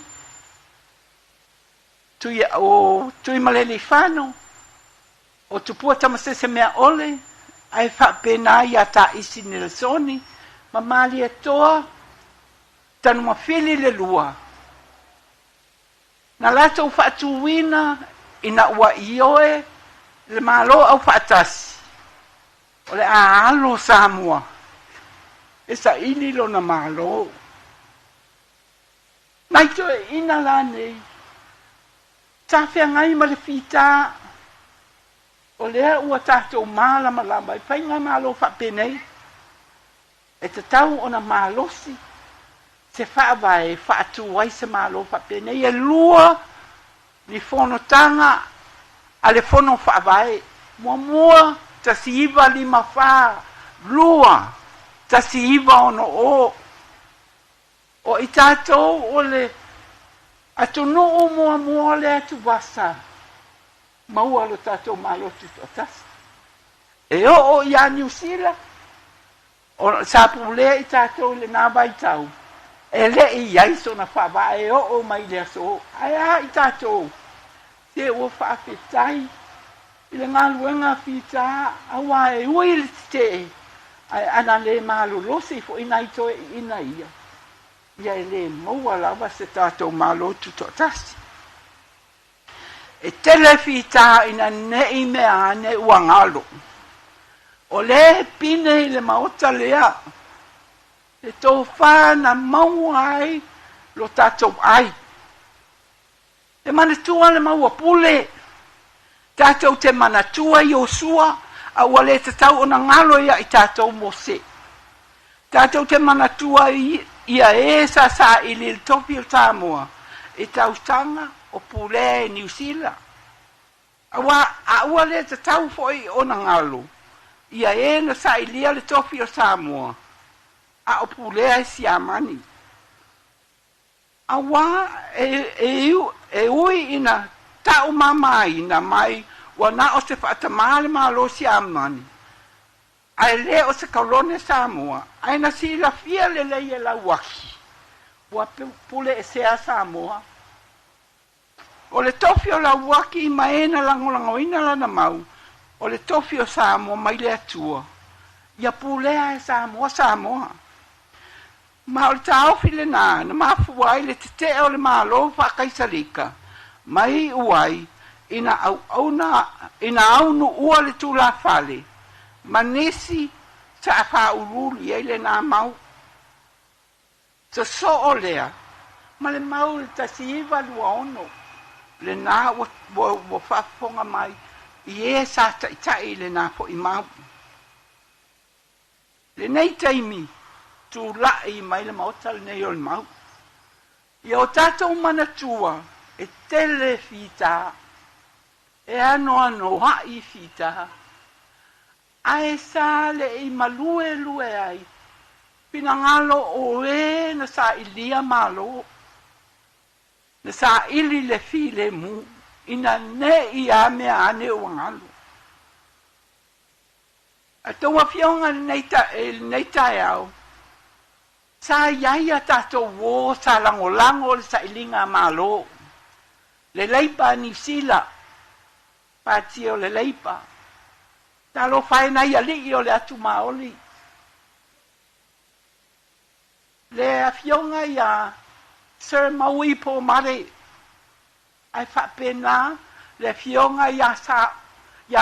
[SPEAKER 5] tui o Tuimalealiifano o Tupua Tamasese mea ole ae faapena ia Taisi Nelesoni ma Malietoa Tanumafili le lua. Na latou faatuina ina ua ioe le Malo au faatasi o le a alo Samoa e saili lona Malo. Nai toeaiina la nei sa feagai ma le fita o lea ua tatou malamalama i faigamalo faapenei e tatau ona malosi se faavae e faatu ai se Malo faapenei. E lua ni fonotaga a le Fono Faavae. Muamua 1954, lua 1960. O i tatou o le atunuu muamua o le atuvasa maua lo tatou Malo Tutoatasi. E oo ia Niu Sila, o sa pulea i tatou i lena vaitau, e le i ai sona faavae e oo mai le aso. Ae a i tatou, se ua faafetai i le galuega fita auā e ui i le tetee, ae ana le malolosi foi nai toeaiina ia, ia e le maua lava se tatou Malo Tutoatasi. E tele fita ina nei mea ane ua galo. O le pine i le maota lea, le tofa na maua ai lo tatou ai. E manatua le maua pule, tatou te manatua Iosua, a ua le tatau ona galo ia i tatou Mose. Tatou te manatua ia e sa saili le tofi o Samoa i tausaga o pulea e Niu Sila. Aua a ua le tatau foi ona galo ia e na sailia le tofi o Samoa a o pulea e Siamani. Auā e ui ina taumamaina mai ua na o se faatamā le Malo Siamani, ae le o se kolone Samoa, ae na silafia lelei e Lauaki ua pule esea Samoa. O le tofi o Lauaki ma e na lagolagoina lana mau, o le tofi o Samoa mai le Atua, ia pulea e Samoa Samoa. Ma o le taofi lena na mafua ai le tetee o le Malo faakaisalika mai iu ai ina auauna ina aunuua le tulafale ma nisi sa faauluulu ai lena mau. Sosoo lea ma le mau le 1926 lena ua faafofoga mai i e sa taitai i lena foi mau. Lenei taimi tulai mai le maota lenei o le mau. Ia o tatou manatua e tele fita, e anoanoai fita, ae sa le i malue lue ai finagalo o e na sailia Malo, na saili le filemu ina nei a mea ane ua galo. A tou afioga lenei taeao, sa i ai a tatou uō sa lagolago le sailiga a Malo, le Leipa a Niu Sila, Pati o le Leipa, talofa e nai alii o le atu maoli. Le afioga ia Sir Maui Pomare, ae faapena le afioga ia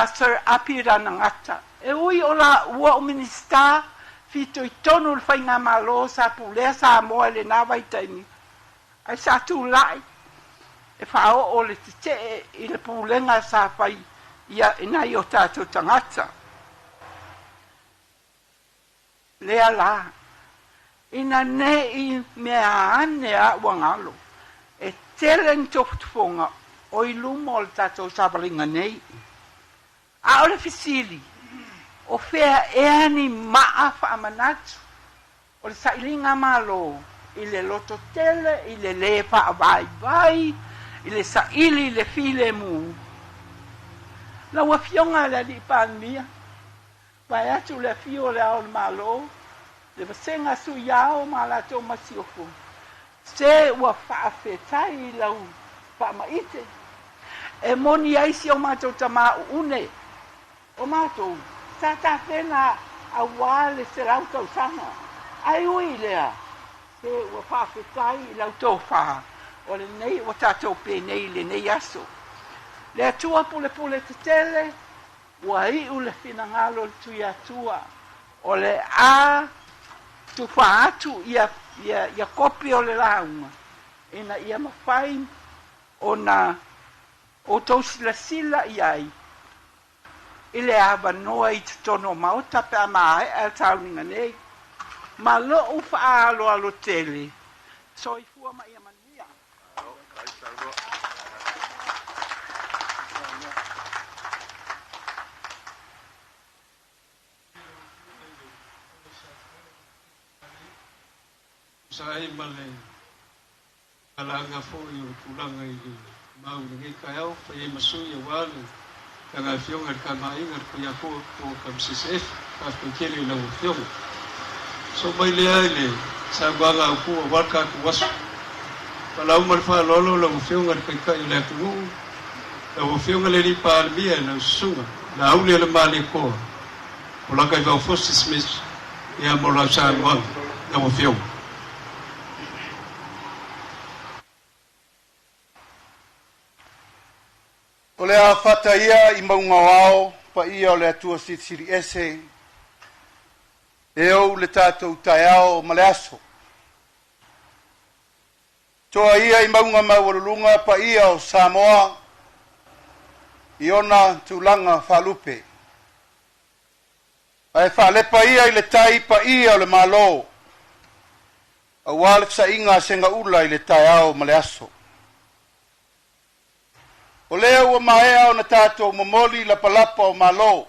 [SPEAKER 5] Sir Apirana Ngata. E ui o laua o Minisita fitoitonu le faigamalo sa pulea Samoa i lena vaitaimi, ae sa tulai e faaoo le tetee i le pulega sa fai ia i nai o tatou tagata. Lea la, Ina ne i mea ane a ua galo, e tele ni tofotofoga o i luma o le tatou savaliga nei. A o le fesili, o fea ea ni maa faamanatu o le sailiga malo i le loto tele, i le lē faavaivai, i le saili i le filemu. Lau Afioga i le Alii Palemia, vaeatu le afio o le Ao o le Malo, le vasega sui ao ma latou masiofo, se ua faafetai i lau faamaite, e moni ai si o matou tamā uune, o matou sa tapena auā le 100 tausaga, ae ui i lea, se ua faafetai i lau tofā, o lenei ua tatou penei i lenei aso. Le Atua pulepule tetele, ua iu le finagalo o le Tuiatua, o le a tufa atu ia kopi o le lauga, ina ia mafai ona outou silasila i ai i le avanoa i totonu o Maota pe a maea le sauniga nei. Ma lou faaaloalo tele, soifua ma ia manuia.
[SPEAKER 3] Sa ai ma le alaga foi o le tulaga i le mau i lenei taeao, fai ai ma sui auā le taga afioga i le Tamaaiga le Tuiatua po o KMCCF. Faafetai tele i lau afioga. So mai lea i le saunoaga autu auā le tatou aso. Valaau ma le faaaloalo lau afioga i le Taitai o le atunuu, lau afioga i le Alii Palemia i lau susuga Laaulialemalietoa Polataivao Fosi Smith, ia mo lau saunoaga lau afioga.
[SPEAKER 6] O le a fata ia i mauga o ao paia o le Atua Silisili Ese e ou le tatou taeao ma le aso. Toa ia i mauga maualuluga paia o Samoa i ona tulaga faalupe. Ae faalepa ia i le tai paia o le Malo, auā le fesa'iga a segaula i le taeao ma le aso. O lea ua maea ona tatou momoli lapalapa o malo,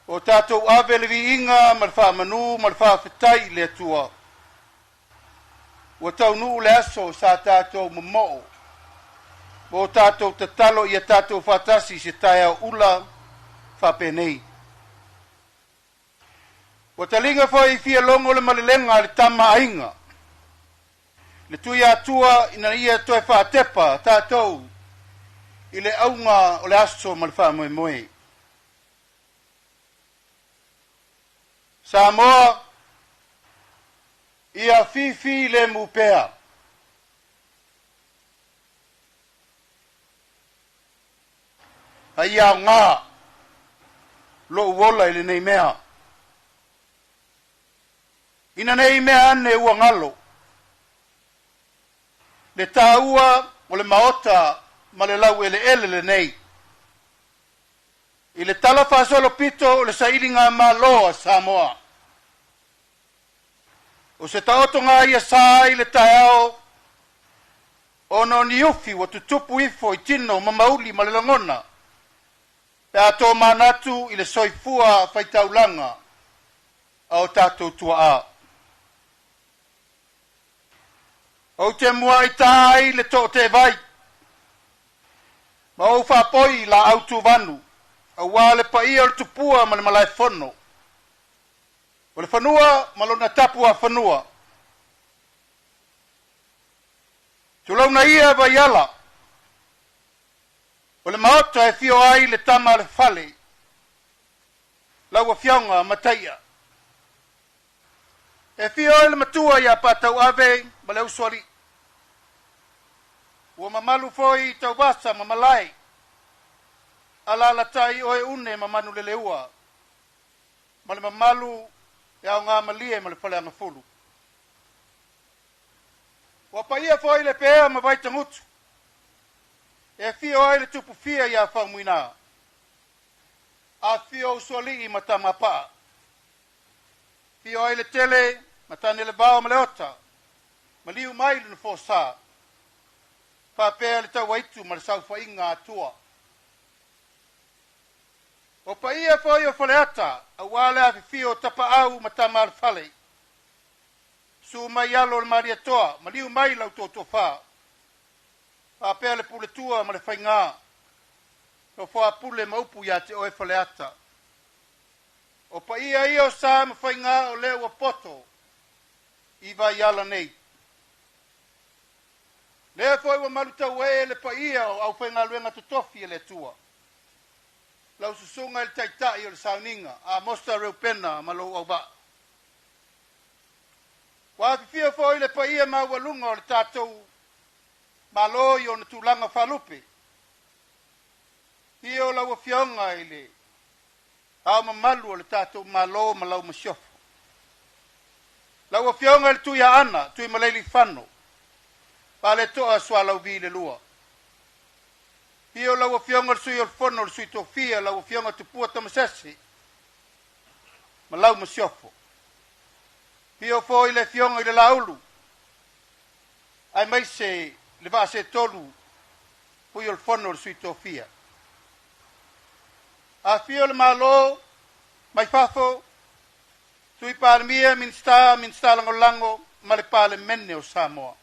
[SPEAKER 6] o tatou ave le viiga ma le faamanū ma le faafetai i le Atua, ua taunuu le aso sa tatou momoo ma o tatou tatalo ia tatou faatasi i se taeao ula faapenei. Ua taliga foi i fialogo le malelega a le Tama a Aiga, le Tuiatua ina ia toe faatepa tatou i le auga o le aso ma le faamoemoe. Samoa, ia fifi lemu pea. A ia aoga lou ola i lenei mea. Ina nei mea ane ua galo, le taua o le maota ma le laueleele lenei. I le tala faasolopito o le sailiga malo a Samoa. O se taotoga ia sa ai le taeao, ona o ni ufi ua tutupu ifo i tino ma mauli ma le lagona, pe a tō manatu i le soifua faitaulaga a o tatou tuaa. Ou te muai tā ai le tootevai, ma ou faapoi la autuvanu, auā le paia o le tupua ma le malaefono, o le fanua ma lona tapu a fanua. Tulauna ia vaiala, o le maota e fio ai le tama a le fale, lau afioga Mataia. E fio ai le matua ia Patauave ma le usoalii. Ua mamalu foi i tauvasa ma malae, alaalatai oe une ma Manuleleua, ma le mamalu e aoga malie ma le faleagafulu. Ua paia foi le pea ma Vaitagutu, e afio ai le tupufia ia Faumuina, afifio usoalii ma Tamapaa, afio ai le tele Matane le vao ma le ota, maliu mai le nofosa, faapea le tauaitu ma le saufaiga a Atua. O paia foi o Faleata, auā le afifio o Tapaau ma Tama a le Fale, susu mai alo o le Malietoa, maliu mai la outou toafa, faapea le Puletua ma le Faigā, nofo a pule ma upu ia te oe Faleata. O paia ia o sa ma faigā o lea ua poto i Vaiala nei. Lea foi ua malutauee le paia o aufaigaluega totofi a le Atua. Lau susuga i le Taitai o le Sauniga, Amosa Reupena ma lou auvaa. Ua afifio foi le paia maualuga o le tatou Malo i ona tulaga faalupe. Afio lau Afioga i le Ao Mamalu o le tatou Malo ma lau Masiofo. Lau Afioga i le Tuiaana Tuimalealiifano Vaaletoa Sualauvi II. Afio lau Afioga i le Sui o le Fono o Sui Tofia, lau Afioga Tupua Tamasese ma lau Masiofo. Afio foi le Afioga i le Laulu aemaise le Vaasetolu Fui o le Fono o le Sui Tofia. Afio le Malo mai fafo, Sui Palemia, Minisita, Minisita Lagolago ma le Palemene o Samoa.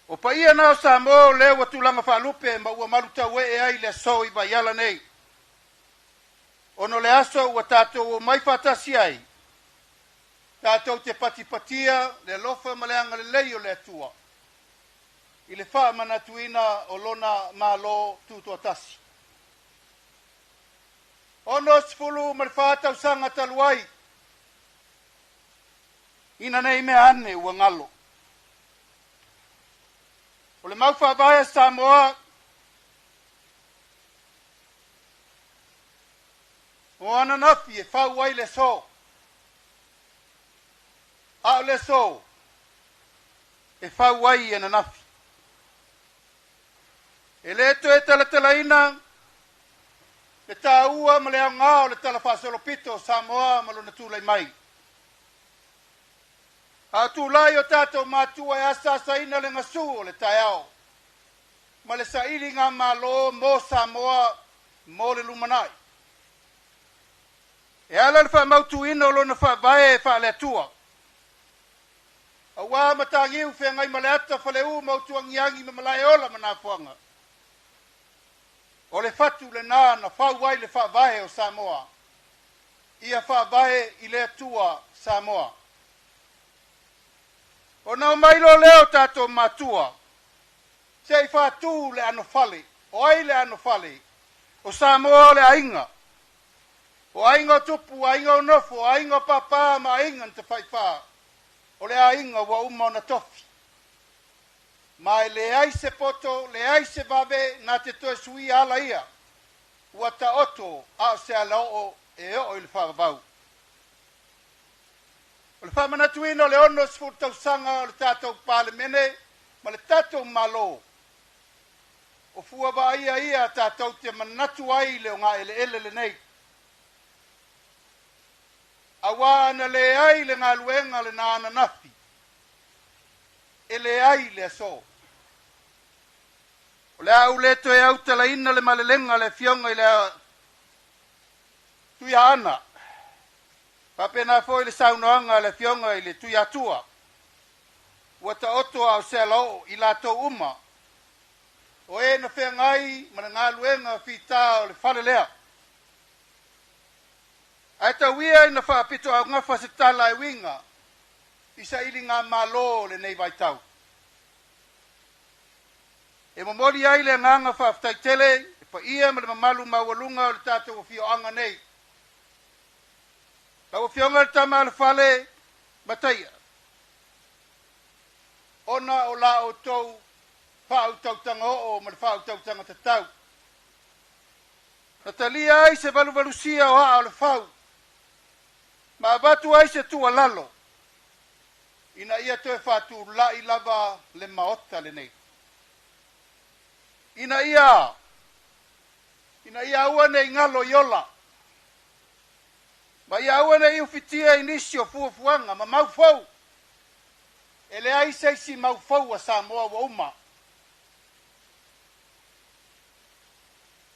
[SPEAKER 6] O paia na o Samoa o lea ua tulaga faalupe ma ua malutauee ai le aso i Vaiala nei. Ona o le aso ua tatou omai faatasi ai, tatou te patipatia le alofa ma le agalelei o le Atua i le faamanatuina o lona Malo Tutoatasi. 64 tausaga talu ai, ina nei mea ane ua galo. O le mau faavae a Samoa o ananafi e fau ai le aso, a o le aso e fau ai ananafi. E le toe talatalaina le tāua ma le aoga o le Tala Faasolopito o Samoa ma lona tulai mai. A o tulai o tatou matua e asaasaina le gasu o le taeao ma le sailiga malo mo Samoa mo le lumanai. E ala le faamautuina o lona faavae faale-Atua, auā Mataniu Feagaimaleata Faleu ma Utuagiagi ma Malaeola ma Nafoaga. O le fatu lenā na fau ai le faavae o Samoa, ia faavae i le Atua Samoa. Ona omai loa lea o tatou matua se i faatu le anofale. O ai le anofale? O Samoa o le aiga. O aiga o tupu, aiga o nofo, aiga o papa ma aiga na tafaifa. O le aiga ua uma ona tofi. Ma e leai se poto, leai se vave na te toe suia ala ia. Ua taoto a o se alaoo e oo i le faavavau. O le faamanatuina o le 60 tausaga o le tatou Palemene ma le tatou Malo, o fua vaaia ia tatou te manatu ai le ogaeleele lenei. Auā ana leai le galuega lena ananafi, e leai le aso. O le a ou le toe autalaina le malelega a le Afioga i le Tuiaana, faapena foi le saunoaga a le Afioga i le Tuiatua, ua taoto a o se alaoo i latou uma o e na feagai ma le galuega fita o le fale lea. Ae tau ia ina faapitoaugafa se tala e uiga i sailigamalo o lenei vaitau. E momoli ai le agaga faafetai tele i le paia ma le mamalu maualuga o le tatou afioaga nei. Lau Afioga i le Tama a le Fale, Mataia, ona o la outou faautautaga oo ma le faautautaga tatau, na talia ai se valuvalusia o aa o le fau, ma avatu ai se tuualalo ina ia toe faatulai lava le Maota lenei, ina ia aua ne i galo i ola. Ma ia aua nei ufitia i nisi o fuafuaga ma maufou. E leai se isi maufou a Samoa ua uma.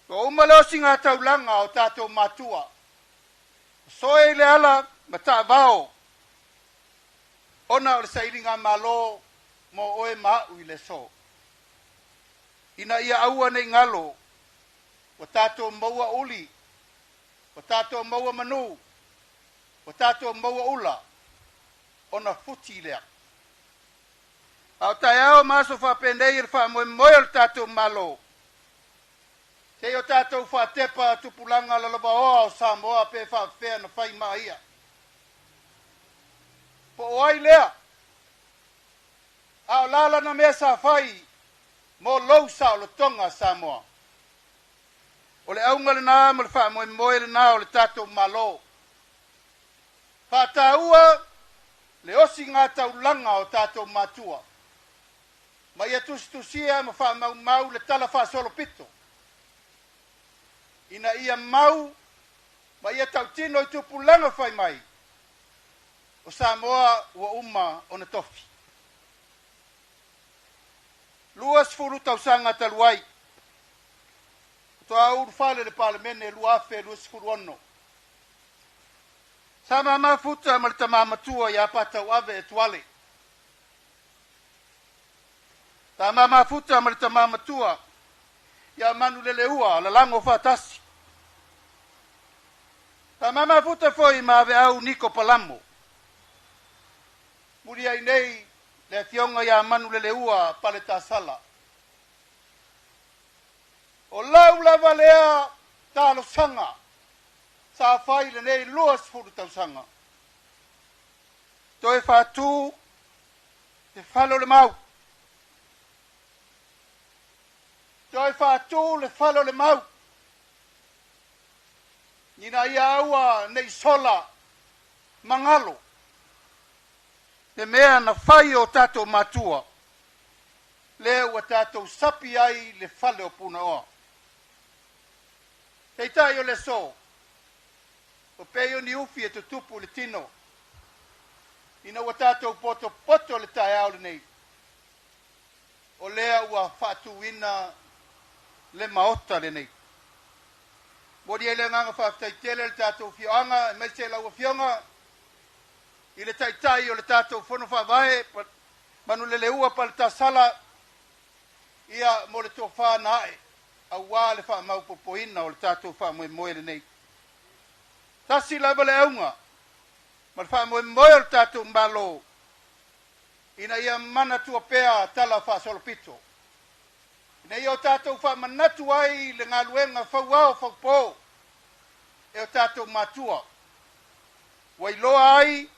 [SPEAKER 6] Ua uma le osiga taulaga o tatou matua. Soe i le ala ma taavao ona o le sailiga malo mo oe ma a'u i le aso. Ina ia aua nei galo ua tatou maua uli, ua tatou maua manu, ua tatou maua ula, ona futi lea. A o taeao ma aso faapenei i le faamoemoe o le tatou Malo, seia o tatou faatepa tupulaga lalovaoa o Samoa pe faafefea na fai maia. Po o ai lea, a o lalana mea sa fai mo lou saolotoga Samoa. O le auga lenā ma le faamoemoe lenā o le tatou Malo. Faataua le osiga taulaga o tatou matua. Ma ia tusitusia ma faamaumau le tala faasolopito. Ina ia mau ma ia tautino i tupulaga fai mai. O Samoa ua uma ona tofi. 20 tausaga talu ai. Toa ulufale le Palemene 2026. Sa mamafuta ma le tama matua ia Patauave Etuale. Sa mamafuta ma le tama matua ia Manuleleua lalago faatasi. Sa mamafuta foi ma aveau Niko Palamo. Muli ai nei le afioga ia Manuleleua Paletasala. O lau lava lea talosaga sa fai lenei 20 tausaga. Toe faatu le fale o le mau. Toe faatu le fale o le mau. Ina ia aua nei sola magalo. Le mea na fai o tatou matua. Lea ua tatou sapi ai le fale o Punaoa. Peitai o le aso, o pei o ni ufi e tutupu le tino. Ina ua tatou potopoto le taeao lenei. O lea ua faatuina le maota lenei. Momoli ai le agaga faafetai tele le tatou afioaga aemaise lau afioga i le taitai o le tatou fono faavae Manuleleua Paletasala ia mo le tofa na ae auā le faamaupopoina o le tatou faamoemoe lenei. Tasi lava le auga ma le faamoemoe o le tatou Malo ina ia manatua pea tala faasolopito. Ina ia o tatou faamanatu ai le galuega fauao faupō e o tatou matua. Ua iloa ai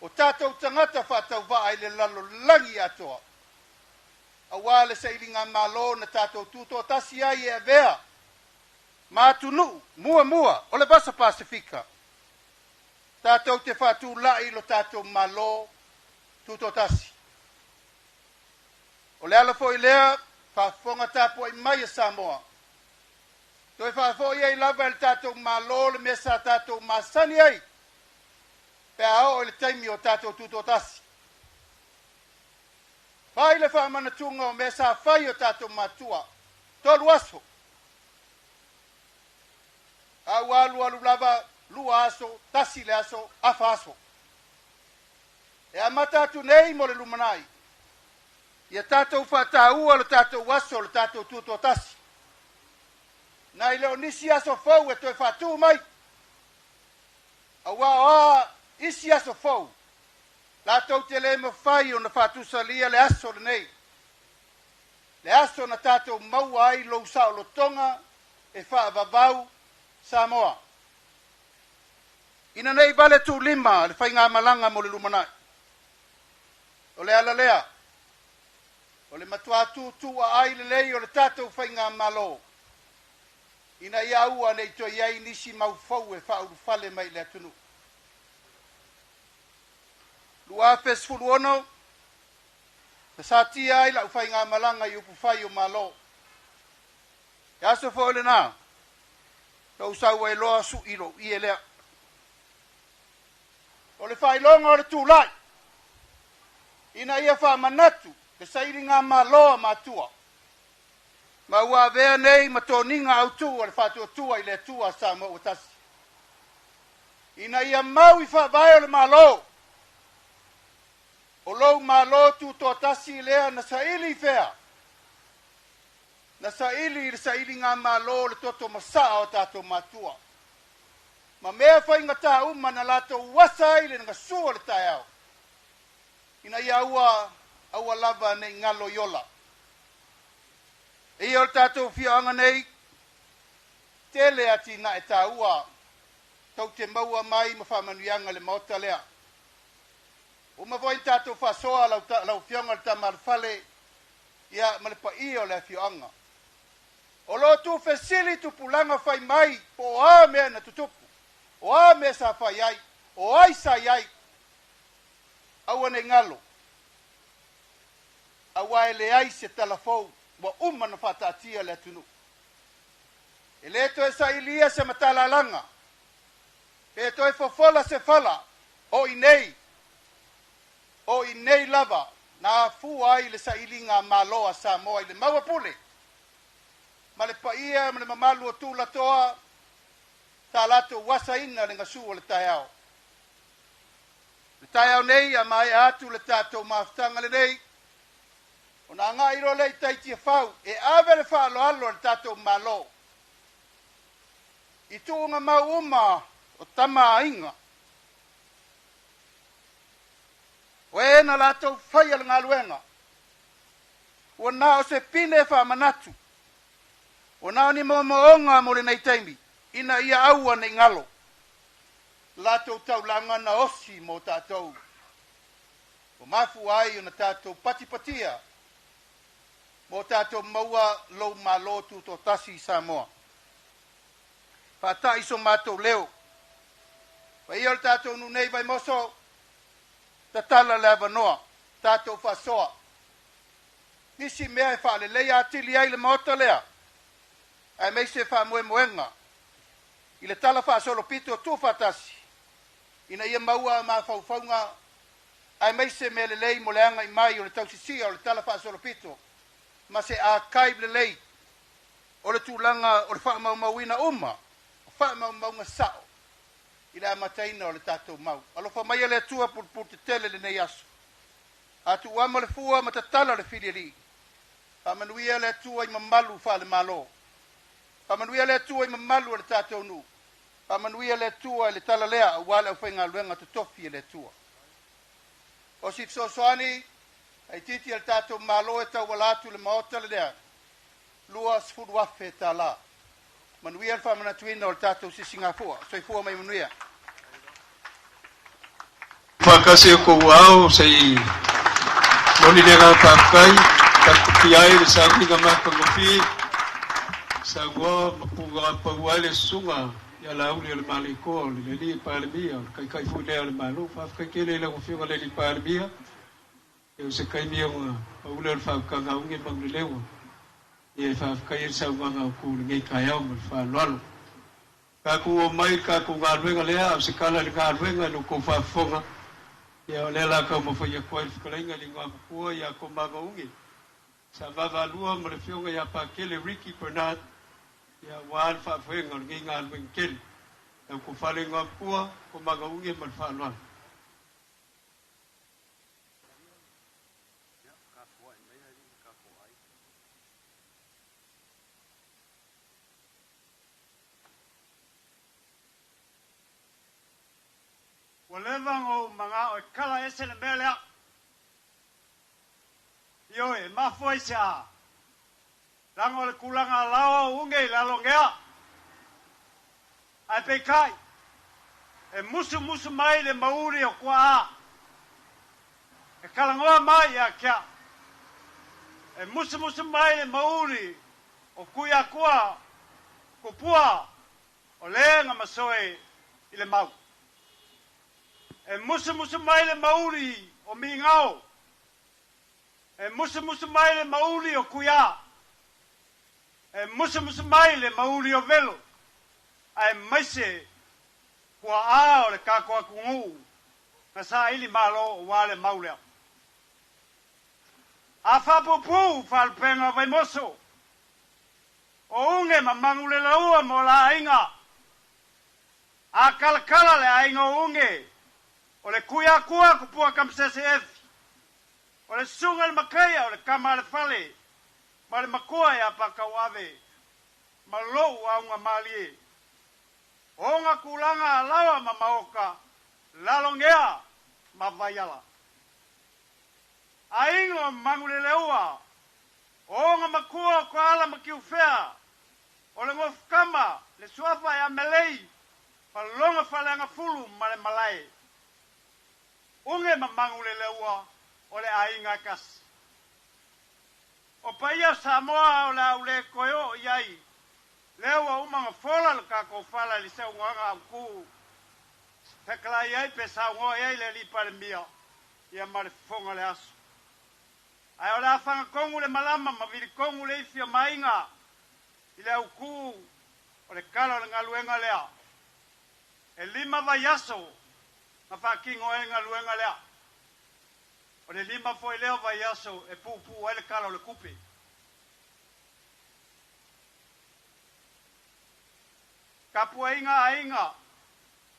[SPEAKER 6] o tatou tagata faatauvaa i le lalolagi atoa. Auā le sailiga malo na tatou tutoatasi ai e avea ma atunuu muamua o le Vasa Pasefika. Tatou te faatulai lo tatou Malo tutoatasi. O le ala foi lea faafofoga tapuai mai e Samoa. Toe faafoi ai lava e le tatou Malo le mea sa tatou masani ai pe a oo i le taimi o tatou tutoatasi. Fai le faamanatuga o mea sa fai o tatou matua. 3 aso. A ua alu alu lava 2 aso, 1 le aso, afa aso. E amata atu nei mo le lumanai. Ia tatou faataua le tatou aso, le tatou tutoatasi. Nai le o nisi aso fou e toe faatu mai. Auā o a isi aso fou, latou te le mafai ona faatusalia le aso lenei. Le aso na tatou maua ai lou saolotoga e faavavau Samoa. Ina nei vale tuulima le faigamalaga mo le lumanai. O le ala lea, o le matua tuutuuaai lelei o le tatou faigamalo. Ina ia aua nei toe i ai nisi maufou e faaulufale mai le atunuu. 2016, na satia ai lau faigamalaga i upufai o Malo. E aso foi lenā, na ou sau ai loa su'i lou ie lea. O le faailoga o le tulai, ina ia faamanatu le sailiga malo a matua, ma ua avea nei ma toniga autū a le Faatuatua i le Atua a Samoa ua tasi. Ina ia mau i faavae o le Malo, o lou Malo tutoatasi lea na saili i fea, na saili i le sailiga malo o le toto masaa o tatou matua. Ma mea faigata uma na latou asa ai le gasua o le taeao, ina ia aua aua lava nei galo i ola. E ia o le tatou afioaga nei, tele atinae taua tou te maua mai ma faamanuiaga le maota lea. Uma foi na tatou faasoa lau, lau afioga le Tama a le Fale, ia ma le paia o le afioaga. O lo o tuufesili tupulaga fai mai po o a mea na tutupu, o a mea sa fai ai, o ai sa i ai. Aua nei galo, aua e leai se talafou ua uma na faataatia le atunuu. E le toe sailia se matalalaga, pe toe fofola se fala, o i nei, o i nei lava na afua ai le sailiga malo a Samoa i le maua pule, ma le paia ma le mamalu o Tulatoa, sa latou asaina le gasu o le taeao. Le taeao nei a maea atu le tatou mafutaga lenei, ona agai loa lea i tai Tiafau e ave le faaaloalo a le tatou Malo i tuugamau uma o tama a aiga, o e na latou faia le galuega, ua na o se pine faamanatu, ua na o ni moomooga mo lenei taimi, ina ia aua nei galo latou taulaga na osi mo tatou, ua mafua ai ona tatou patipatia mo tatou maua lou Malo tutoatasi i Samoa. Faatai so matou leo. Paia o le tatou nuu nei Vaimoso, tatala le avanoa, tatou faasoa. Nisi mea e faaleleia atili ai le maota lea, aemaise faamoemoega i le tala faasolopito tuufaatasi, ina ia maua mafaufauga aemaise mea lelei mo le agai mai o le tausisia o le tala faasolopito ma se archive lelei o le tulaga o le faamaumauina uma o faamaumauga sao i le amataina o le tatou mau. Alofa maia le Atua pulupulu tetele lenei aso. A tuuama le fua ma tatala le filialii. Faamanuia le Atua i mamalu faale-Malo. Faamanuia le Atua i mamalu o le tatou nuu. Faamanuia le Atua i le tala lea aua le aufaigaluega totofi e le Atua. O si fesoasoani aititi a le tatou Malo e tauala atu le maota lea, $20,000. Manuia le faamanatuina o le tatou sisigafua. Soifua mai manuia.
[SPEAKER 3] Faatasi o kou ao se i moni le agaga faafetai taputia ai le sauniga matagofie saunoa ma pugapau ai le susuga ia Laauli o le Maleikoa o le alii Palemia, o le Taitai foi lea o le Malo. Faafetai tele i lau Afioga i le alii Palemia, e o se taimi ona pau lea o le faautaga auge ma Manuleleua ia e faafetai ai le saunoaga autu i lenei taeao ma le faaaloalo. Tatou oo mai i le tatou galuega lea, a o se tala i le galuega i lo outou faafofoga, ia o lea o le a taumafai atu ai le fetalaiga i le Igoamatua ia Toma Uge, sa vaavaalua ma le Afioga ia Pakele Ricky Bernard, ia aua le faafoega o lenei galuega tele. Lau tofa le Igoamatua, Toma Uge ma le faaaloalo.
[SPEAKER 7] Ua leva ona ou manao e kala ese le mea lea. Ioe, e mafua i se a? Leaga o le tulaga alaoa o uge i le alogea. Ae peitai, e musumusu mai le mauli o tuaa, e talanoa mai ia te au. E musumusu mai le mauli o Tuiatua tupua o le na masoe i le mau. E musumusu mai le mauli o Migao. E musumusu mai le mauli o Tuia. E musumusu mai le mauli o Velo. Aemaise tuaa o le tatou atunuu. Na saili malo ua le mau lea. A faapuupuu faalupega o Vaimoso, o Uge ma Manuleleua ma o la aiga. A kalakala le aiga o Uge, o le Kuiakua Kupua Kamasese Efi, o le susuga i le Makaia o le tama a le fale, ma le matua ia Pakauave, ma lou auga malie. Ona tulaga alaoa ma maota, Lalogea ma Vaiala. Aiga o Manuleleua, o ona matua o Toala ma Tiufea, o le Nofukama, le suafa ia Melei, ma lona faleagafulu ma le malae. Uge ma Manuleleua o le aiga e tasi. O paia o Samoa o le a ou le toe oo i ai, lea ua uma ona fola le tatou fala i le saunoaga autu, fetalai ai pe saunoa i ai le Alii Palemia, ia ma le fofoga o le aso. Ae o le a fagatonu le malama ma vilitonu le ifi o Maiga i le autu o le tala o le galuega lea. E 5 vaiaso na faatino ai le galuega lea. O le 5 foi lea o vaiaso e puupuu ai le tala o le tupe. Tapuaiga aiga,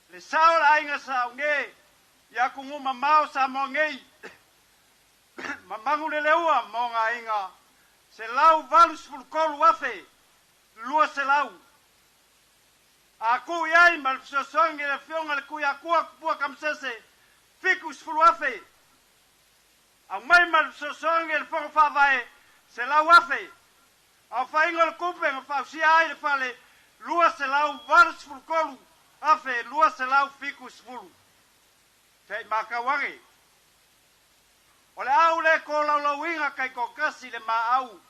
[SPEAKER 7] le sao o le aiga Saune i atunuu mamao Samoa nei, ma Manuleleua ma ona aiga, 183,200. A tuu i ai ma le fesoasoani a le Afioga i le Tuiatua Tupua Tamasese, 70,000. Aumai ma le fesoasoani a le Fono Faavae, 100,000. Aofaiga o le tupe na fausia ai le fale, 283,270. Se i matau ane. O le au le tolaulauina taitoatasi le maau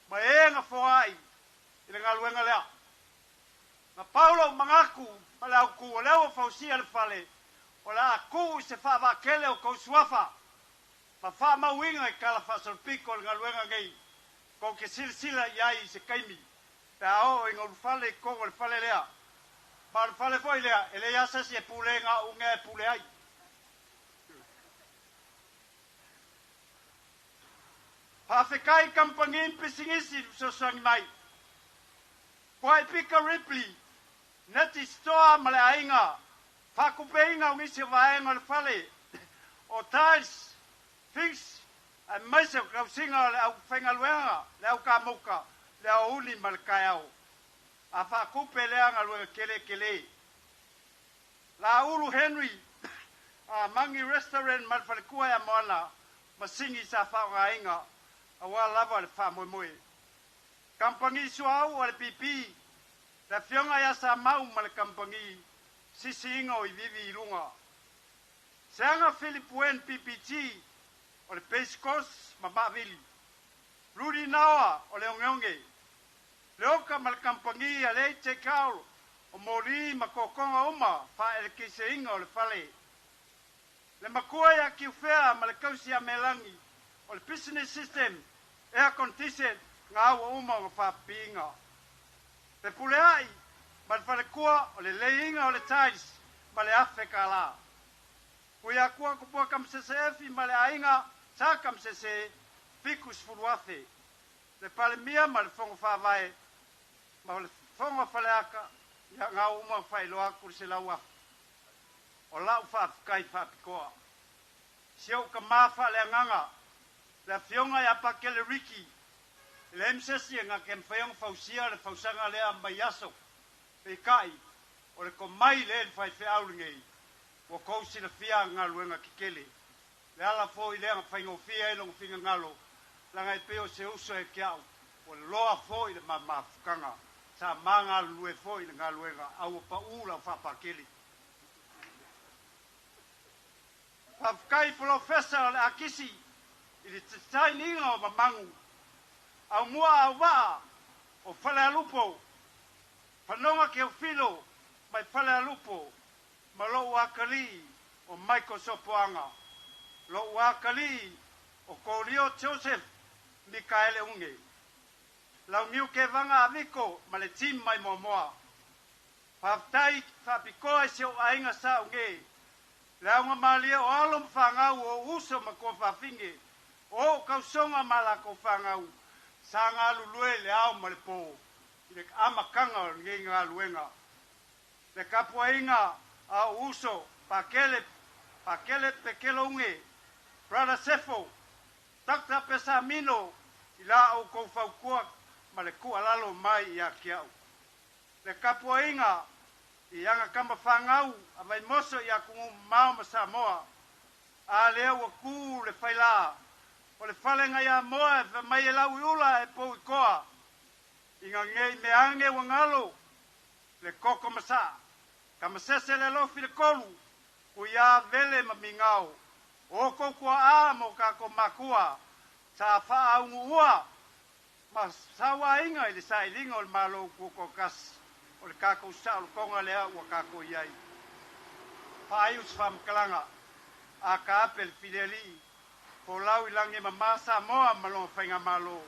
[SPEAKER 7] ma e na foai i le galuega lea. Na pau lou manatu ma le autu o lea ua fausia le fale, o le a tuu i se faavaatele o tou suafa ma faamauina i tala faasolopito o le galuega nei, tou te silasila i ai i se taimi pe a oo ina ulufale i totonu o le fale lea. Ma o le fale foi lea, e leai lava se isi e pule na o Ugea e pule ai. Faafetai i kamupani ma pisinisi i le fesoasoani mai. Kuai Pika Ripley, Neti Stoa ma le aiga, faatupeina o nisi o vaega o le fale, o tiles, fix, aemaise o tausiga o le aufaigaluega, le aukamuta, le aoauli ma le taeao. A faatupe lea galuega tele tele. Laulu Henry, a Mangi Restaurant ma le faletua ia Moana, masini sa faaaogaina aua lava le faamoemoe. Kamupani suauu a le PP, le Afioga ia Samau ma le kamupani, sisiina o ivivi i luga. Seaga Philip Wen PPG o le Base Course ma Maavili. Rudy Naoa o le Ogeoge. Leoka ma le kamupani a le AJ Carl o moli ma kokoga uma faaelekeiseiga o le fale. Le matua ia Kiufea ma le kausi a Melangi o le business system, air condition, ngā ua uma o ngā. Te puleai ma le falekua o le leiga o le tiles ma le afe kālā. Kui akua kupua Kamasese Efi ma le aiga Sa Kamasese, 70,000. Le Palemia ma le Fono Faavae ma le Fono Faleaka, ia ngā uma whailoa atu le 100,000. O lau faafetai faapitoa. Si ou ka faaleagaga, le Afioga ia Pakele Riki, le MSS e ngā ke mwhai ona fausia le fausaga lea mai aso. Peitai, o le komai le le faifeau lenei, ua kou silafia galuega kekele. Le ala foi lea na faigofie ai lona finagalo, laga e pei o se uso e ke au, ua loa foi le mamafukaga. Sa magalulue foi le galuega, a ua paʻū lau faapakele. Faafetai polofesa o le akisi i le tatainiga o mamagu, aumua auvaa o Falealupo, Fanoga Keofilo mai Falealupo, ma lou akalii o Michael Sopoaga, lou akalii o Kolio Joseph Mikaele Uge. Launiu Kevaga Aviko ma le team mai Moamoa. Faafetai faapitoa i si ou aiga Sa Uge, Le auga malie o alo ma fanau o uso ma ko fafine, o kausoga ma lakou fanau, sa galulue le ao ma le pō, i le amataga o lenei galuega. Le tapuaiga a ou uso, Pakele, Pakele Pekelouge, Brother Sefo, Dr. Pesamino, i la outou fautua ma le tuualalo mai ia te au. Le tapuaiga i aga tama fanau a Vaimoso i atunuu mamao ma Samoa, a lea ua tu le failā, o le fale nai Amoa e fai mai e lau i ula e pou i toa, ina nei mea ane ua galo, le toto masaa, tamasese le alofi le tolu, kuiā vele ma migao, o outou tuaa ma o tatou makua, sa faauguua ma sauaina i le sailiga o le Malo Tutoatasi, o le tatou saolotoga lea ua tatou i ai. Faaiu se faamatalaga, a taape le filialii, folau i lagi e mamā Samoa ma lona faigamalo.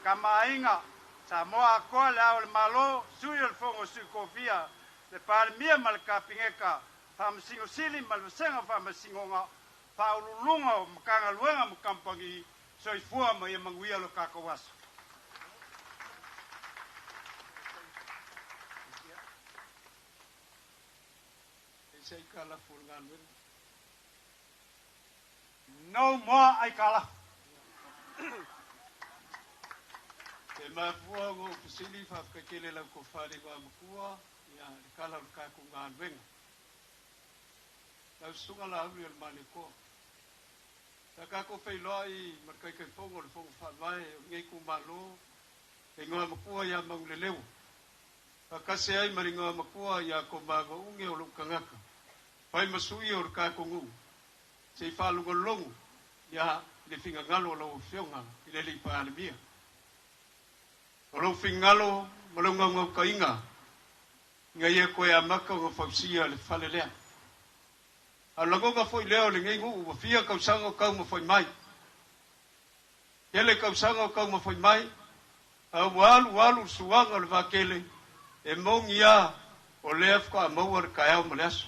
[SPEAKER 7] Tamaaiga, Samoa atoa le ao o le Malo, Sui o le Fono a Sui Tofia, le Palemia ma le Kapeneta, Faamasino Sili ma le Vasega o Faamasinoga, Faauluuluga o Matagaluega ma Kamupani, soifua ma ia manuia lo tatou aso.
[SPEAKER 3] Aitalafu o le galuega.
[SPEAKER 7] No more aitalafu.
[SPEAKER 3] E mafua ona ou fesili, faafetai tele i lau tofa i le Igoamatua ia le tala o le tatou galuega. Lau Susuga Laauli o le Malietoa, sa tatou feiloai ma le Taitaifono o le Fono Faavae o lenei itumalo, le Igoamatua ia Manuleleua, faatasi ai ma le Igoamatua ia Komagouge o lou tagata, fai ma sui o le tatou nuu, se i faalogologo ia le finagalo o lau Afioga i le alii Palemia. O lou finagalo ma lou naunautaiga ina ia toe amata ona fausia le fale lea. A o le lagona foi lea o lenei nuu ua fia tausaga o taumafai mai. Tele tausaga o taumafai mai, a ua alu alu le suaga o le vaatele, e moni lava o lea faatoa maua le taeao ma le aso.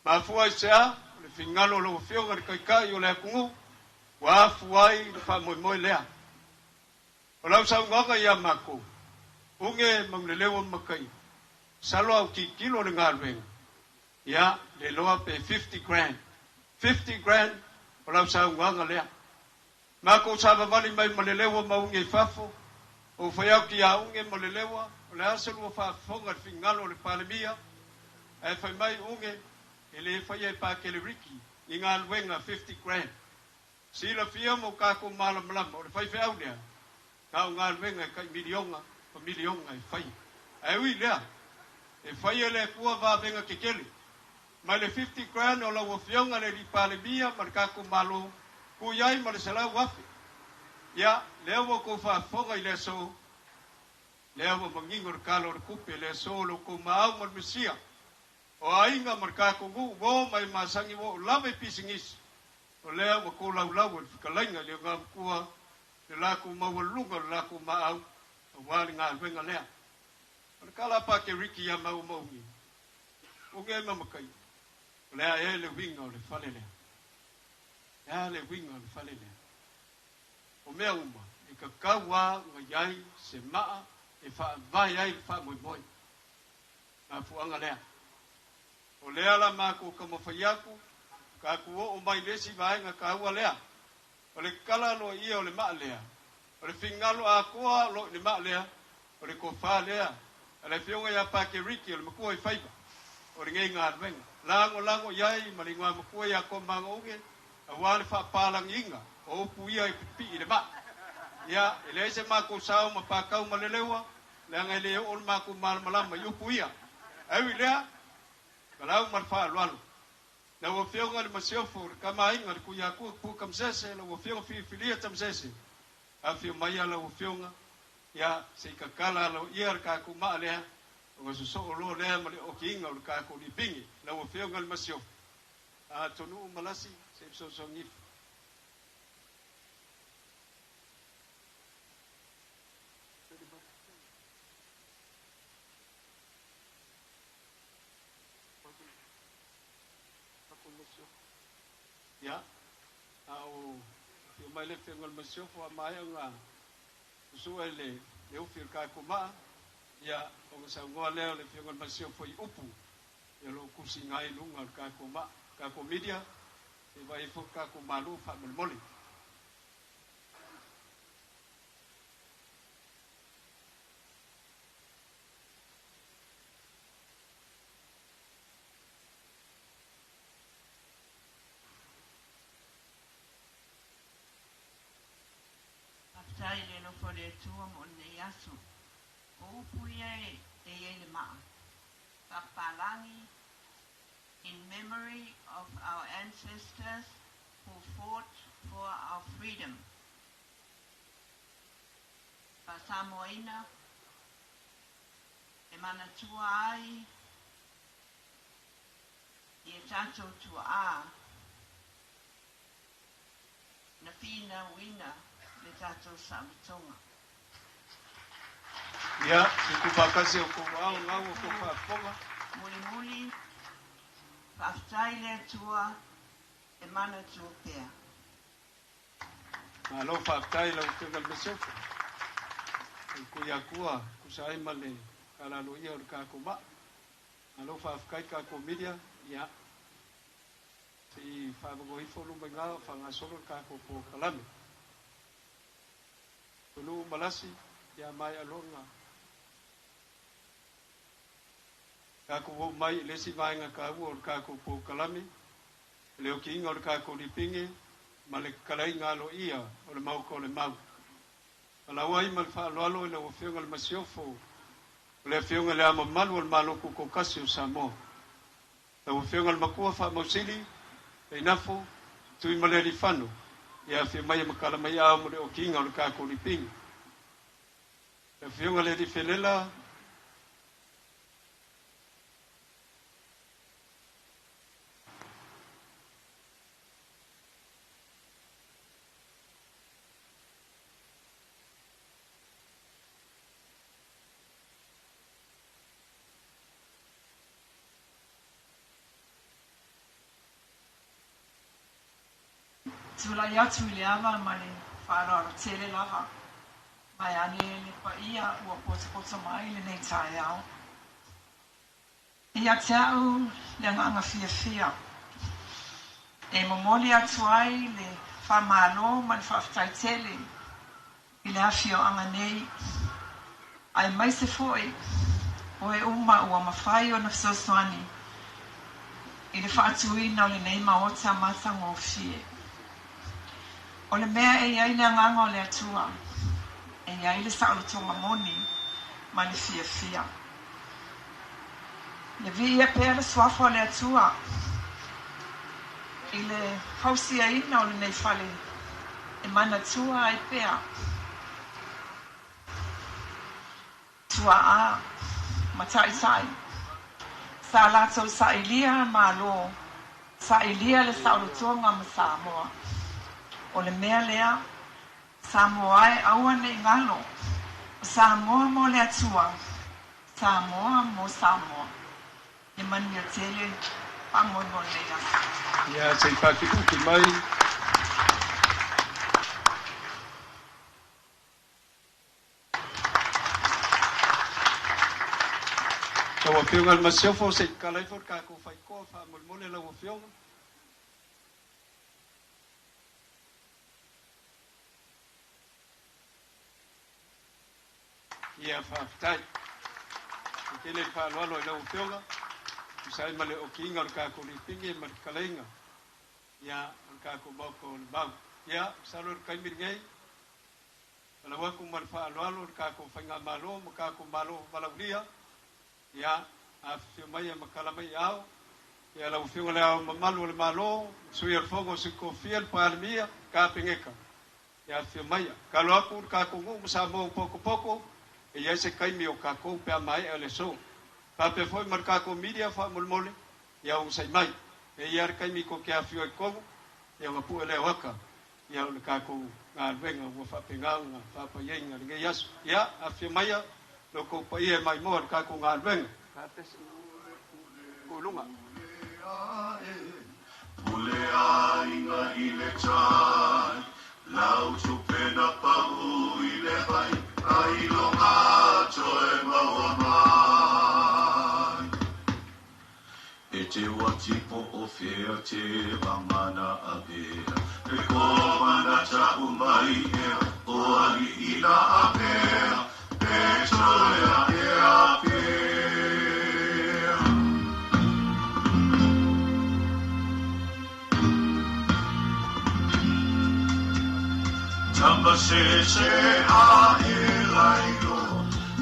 [SPEAKER 3] Mafua i se a, o le finagalo o lau Afioga i le Taitai o le atunuu, ua afu ai le faamoemoe lea. O lau saunoaga ia makou, Uge Manuleleua ma Makaia, masalo a ou tilotilo le galuega, ia, le iloa pe 50 grand. 50 grand o lau saunoaga lea. Makou savavali mai ma Leleua ma Uge i fafo, ou fai atu ia Uge ma Leleua, o le a se lua faafofoga i le finagalo o le Palemia, ae fai mai Uge, e le faia e Pakele Riki ni galuega 50 grand. Silafia ma o tatou malamalama, o le faifeau lea, na o galuega e tai miliona ma miliona e faia. Ae ui lea, e faia e le Atua vavega tetele. Mai le 50 grand o lau Afioga le alii Palemia ma le tatou Malo, tuu i ai ma le 100,000. Ia, lea ua outou faafofoga i le aso, lea ua manino le tala o le tupe, le aso o lo outou maau ma le Mesia. O aiga ma le tatou nuu ua o mai masani ua oo lava i pisinisi, o lea ua tolaulau e le fetalaiga i le Igoamatua le latou maualuluga o le latou maau aua le galuega lea. O le tala a Pakeriki ia maua ma Uge, Uge ma Makaia, o le a ea le uiga o le fale lea? O le a le uiga o le fale lea? O mea uma, e tatau lava ona i ai se maa e faavae ai le faamoemoe. Mafuaaga lea. O lea la matou taumafai atu, tatou oo mai i le isi vaega taua lea. O le tala aloaia o le maa lea, o le finagalo atoa o lo o i le maa lea, o le tofa lea a le Afioga ia Pakeriki o le matua i faiva o lenei galuega. Lagolago i ai ma le Igoamatua ia Komagouge aua le faapalagiina o upu ia e pipii i le maa. Ia, e leai se matou sao ma Pakau ma Leleua, leaga e le oo le matou malamalama i upu ia. Ae ui i lea, valaau ma le faaaloalo. Lau Afioga i le Masiofo, le Tamaaiga, le Tuiatua Tupukamasese, lau Afioga Filifilia Tamasese, afio mai a lau Afioga, ia, se i tatala aloaia le tatou maa lea, ona sosoo loa lea ma le okiina o le tatou lipigi. Lau Afioga i le Masiofo, Atonuu ma Lasi, se i fesoasoani ifo.
[SPEAKER 7] mai le Afioga i le Masiofo a maea ona susua i le ufi o le kākou maa, ia, ona saunoa lea o le Afioga i le Masiofo i upu, ia o lo o tusiga ai i luga o le kākou maa. Kākou media, se i vaai ifo le kākou Malo faamolemole.
[SPEAKER 5] Faafetai i le alofa o le Atua mo lenei aso. O upu ia e i ai le maa. Faapalagi, in memory of our ancestors who fought for our freedom. Faasamoaina, e manatua ai i e tatou tuaa na finauina le tatou saolotoga.
[SPEAKER 7] Ia, se tuufaatasi o tou ao gau o tou faafofoga.
[SPEAKER 5] Mulimuli, faafetai le Atua e manatua pea.
[SPEAKER 7] Malo faafetai i lau Afioga i le Masiofo. O le Tuiatua tusa ai ma le tala aloaia o le tatou maa. Malo faafetai tatou media, ia se i faavanoa ifo luma i ina o faagasolo le tatou polokalame. Taunuu ma lasi, ia maea loa ona tatou oo mai i le isi vaega taua o le tatou polokalame, o le okiina o le tatou lipine ma le tatalaiga aloaia o le Maota o le Mau. Valaau ai ma le faaaloalo i lau Afioga i le Masiofo, o le Afioga i Le Ao Mamalu o le Malo Tutoatasi o Samoa. Lau Afioga i le Matua Faamausili, Leinafo, Tuimalealiifano, ia afio mai e matala mai ao mo le okiina o le tatou lipine. Le Afioga i le Alii Felela,
[SPEAKER 8] Tulai atu i le ava ma le faaaloalo tele lava, vaeane le paia ua potopoto mai lenei taeao. E ia te au le agaga fiafia e momoli atu ai le faamalo ma le faafetai tele i le afioaga nei, aemaise foi o e uma ua mafai ona fesoasoani i le faatuina o lenei Maota matagofie. O le mea e i ai le agaga o le Atua, e i ai le saolotoga moni ma le fiafia. Ia viia pea le suafa o le Atua i le fausiaina o lenei fale e manatua ai pea tuaa ma taitai sa latou sailia Malo, sailia le saolotoga ma Samoa. O le mea lea, Samoa e aua nei galo, o Samoa mo le Atua, Samoa mo Samoa. Ia manuia tele faamoemoe o lenei aso.
[SPEAKER 7] Ia se i faatiuti mai. Lau Afioga i le Masiofo, se i tatala ifo le tatou faitoa faamolemole lau Afioga. Ia faafetai. E tele le faaaloalo i lau Afioga, tusa ai ma le okiina o le tatou lipine ma le tatalaiga ia o le tatou Maota o le Mau. Ia, masalo i le taimi lenei, valaau atu ma le faaaloalo i le tatou Faigamalo ma tatou Malo Valaulia, ia, afifio mai e matala mai i ao, ia lau Afioga i Le Ao Mamalu o le Malo, Sui o le Fono a Sui Tofia, le Palemia, Kapeneta, ia afifio mai. Tatalo atu le tatou nuu ma Samoa ua potopoto, e i ai se taimi o tatou pe a maea le aso. Faapea foi ma le tatou media faamolemole, ia onosai mai. E i ai lava le taimi tou te afifio ai i totonu, ia ona pue lea o ata, ia o le tatou galuega ua faapena ona faapaiaina i lenei aso. Ia, afifio maia lo outou paia e maimoa i le tatou galuega. Tuu i luga.
[SPEAKER 1] Pule aiga i le tai.
[SPEAKER 9] te vangana avea Le komana ta umai ea O ali ila avea Pe toea ea pea Tamba se se a e lailo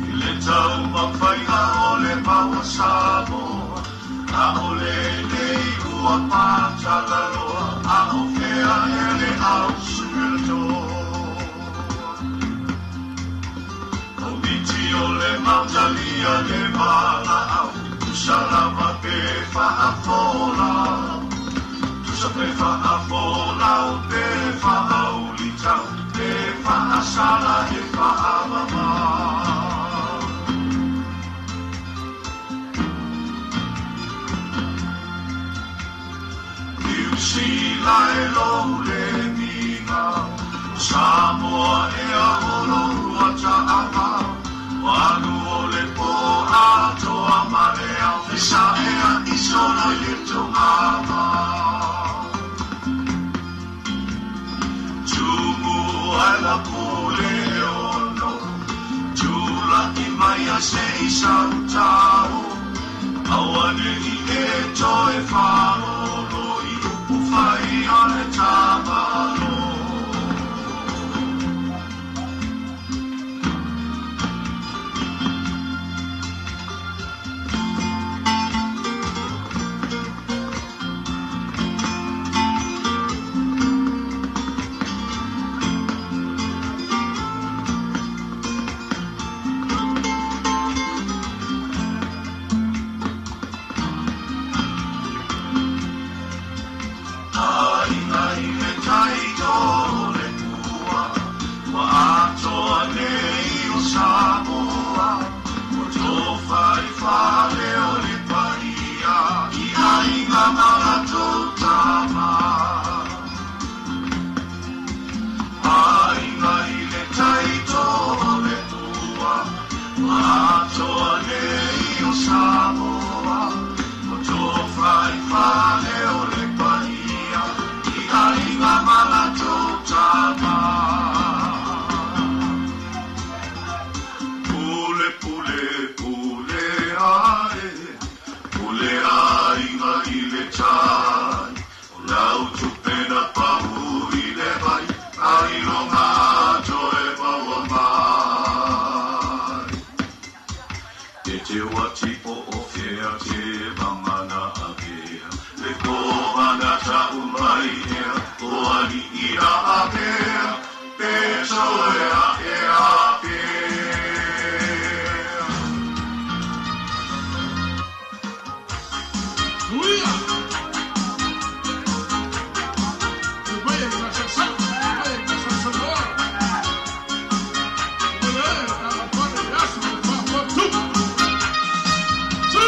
[SPEAKER 9] I le tau mawhai a ole maua Samoa A ole nei ua pātalaloa A o fea ele au suelatoa O miti o le mautalia le mala au Tusalama pe faafola Tusa pe faafola o pe faaulitau Pe faasala e faamama Niu Sila e lou le miga O Samoa ea o lou ata'ava O alu o le po atoa ma le au Fesa ea i sola i le togava Tumu ai la pule ono Tula i mai a se i sautau Aua ne i e toe whalolo i upu whai a le tamalo. Ai ai le tai tō le pua, ua atoa nei o Samoa, ua tō whai whale o le paia, i aiga ma latou tama. Ai ai le tai tō le pua, ua atoa nei o Samoa, ua tō whai whale o le paia, i aiga ma latou tama. Pule, pule, pule ae, pule aiga i le tai, o lau tupena pau i le vai, ai longa toe maua mai. Te te wati o o fea te vangana avea, le komana ta umai ea, o ali ila avea, pe toea ea pea.
[SPEAKER 4] Uia! Te vai e sa sa, vai e sa sa loa. Te vai e ta fa le asu fa fa tu. Su!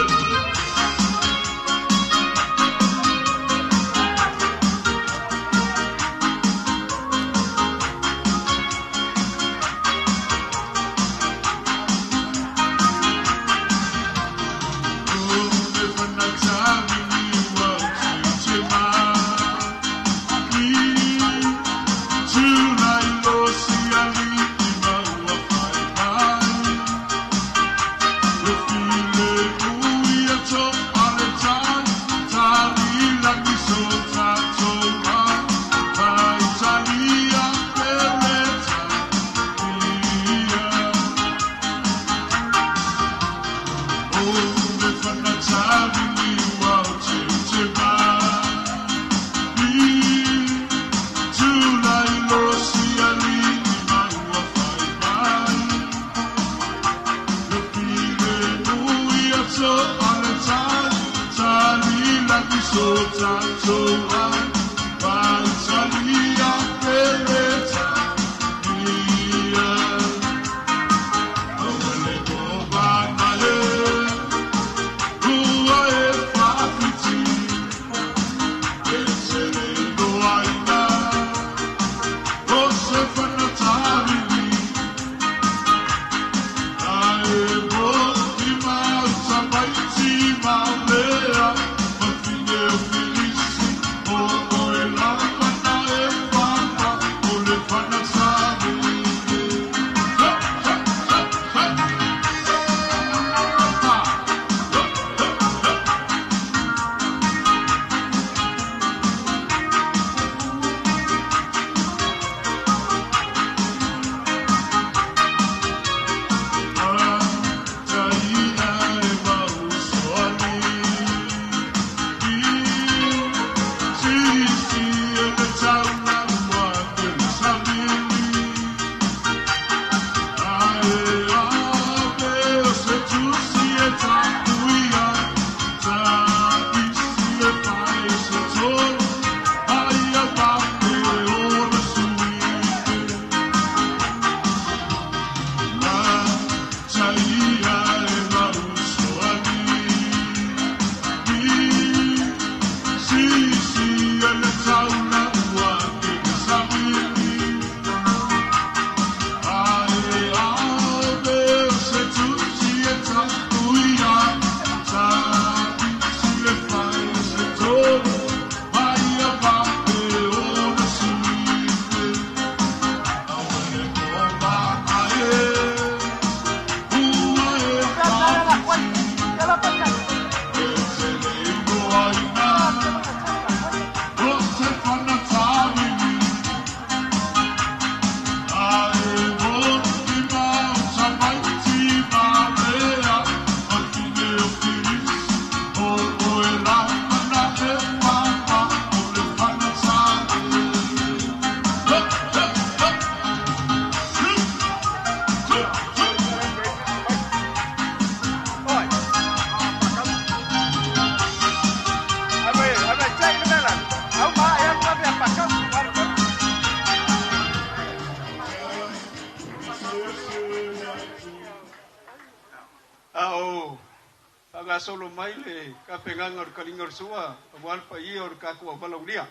[SPEAKER 3] faagasolo mai le tapenaga o le taliga o le sua auā le paia o le tatou auvalaulia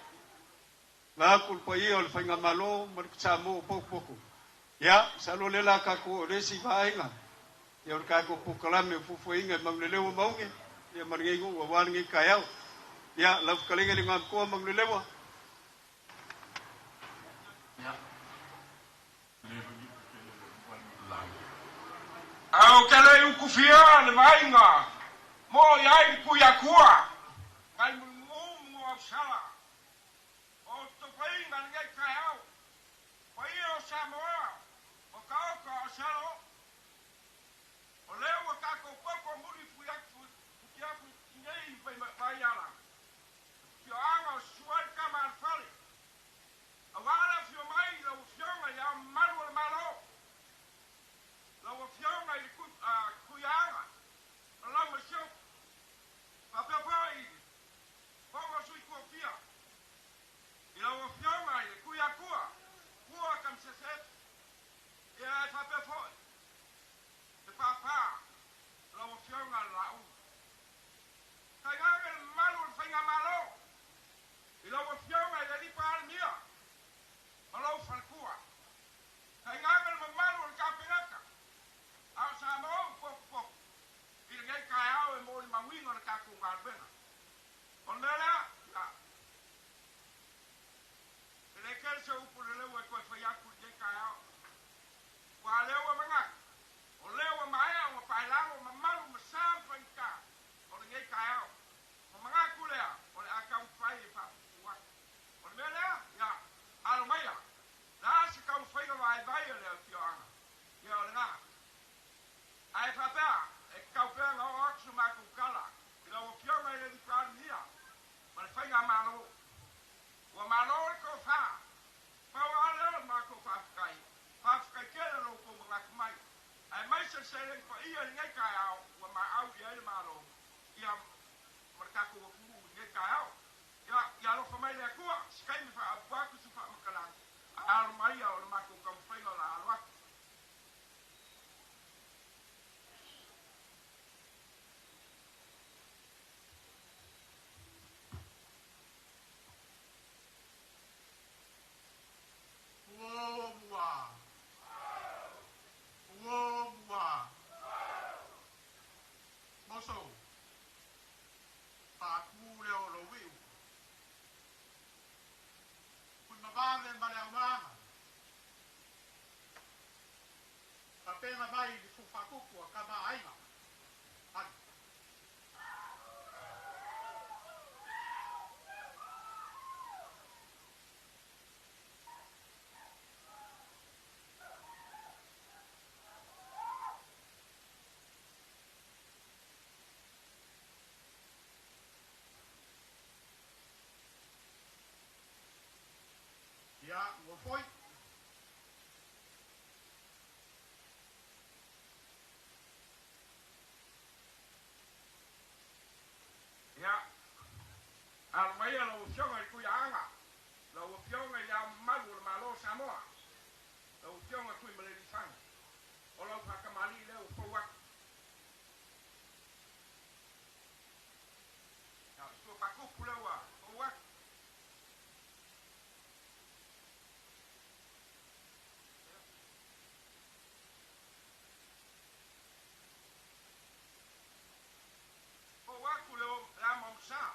[SPEAKER 3] vaeatu le paia o le faigamālō ma le Samoa o potopoto. Ia masalo o lea o le a tatou oo i le isi vaega ia o le tatou polokalame o fuafuaina e Manuleleua Mauge ia ma lenei nuu auā lenei taeao. Ia lau fetalaiga i le Igoamatua Manuleleua.
[SPEAKER 4] Ae ou te le i utufia le vaaiga mo i ai le Tuiatua nai Mulimumu Nuuausala o tofaina lenei taeao paia o Samoa o taoto a o se alo o lea ua tatou poto muli futiafu i nei vaiala afioaga o Susua ai le tama a le fale auā le afio mai i lau Afioga i Le Ao Mamalu o le Malo, lau Afioga i le Tuiaana ma lau Masiofo, faapea foi i le Fono a Sui Tofia, i lau Afioga i le Tuiatua Pua Kamiseseefu, ia e faapea foi le pāpā o lau Afioga le Laauli. Tainane le mamalu o le Faigamalo i lau Afioga i le Alii Palemia ma lou faletua. Tainane le mamalu o le Kapeneta a o Samoa ua potopoto i lenei taeao e molimauina le tatou galuega. O le mea lea, ia, e le tele se upu leleu e toe fai atu i lenei taeao, aua o lea ua manatu, o lea ua maea ona paelalo mamalu ma sa ma faigata o lenei taeao. Ona manatu lea, o le a taumafai e faapuupuu atu. O le mea lea, ia, alo maia, o le a se taumafaiga vaivai a le afioaga? Ia, o lena. Ae faapea, e tatau pea ona oo atu se matou tala i lau Afioga i le Alii Palemia ma le Faigamalo. Ua malo le tofa. Pau lava lea o le matou faafetai. Faafetai tele lo outou manatu mai. Aemaise le seleni paia i lenei taeao ua maau i ai le Malo ia ma le tatou atunuu i lenei taeao. Ia, ia alofa mai le Atua, se taimi faaapupu atu se faamatalaga, ae alo mai ia o le matou taumafaiga o le a alo atu.
[SPEAKER 6] Muamua. Muamua. Moso. Pākū lea o lou iu. Tuimavave ma le aumaga. Tapena mai le fufakupu a tama a aiga. Ali. Ia, ua foi.
[SPEAKER 4] Ia, alo maia lau Afioga i le Tuiaaga, lau Afioga i Le Ao Mamalu o le Malo o Samoa, lau Afioga Tuimalealiifano, o lau faatamalii lea ua fou atu. Ia, o le suafakupu lea ua fou atu. Fou atu le ama o le sa.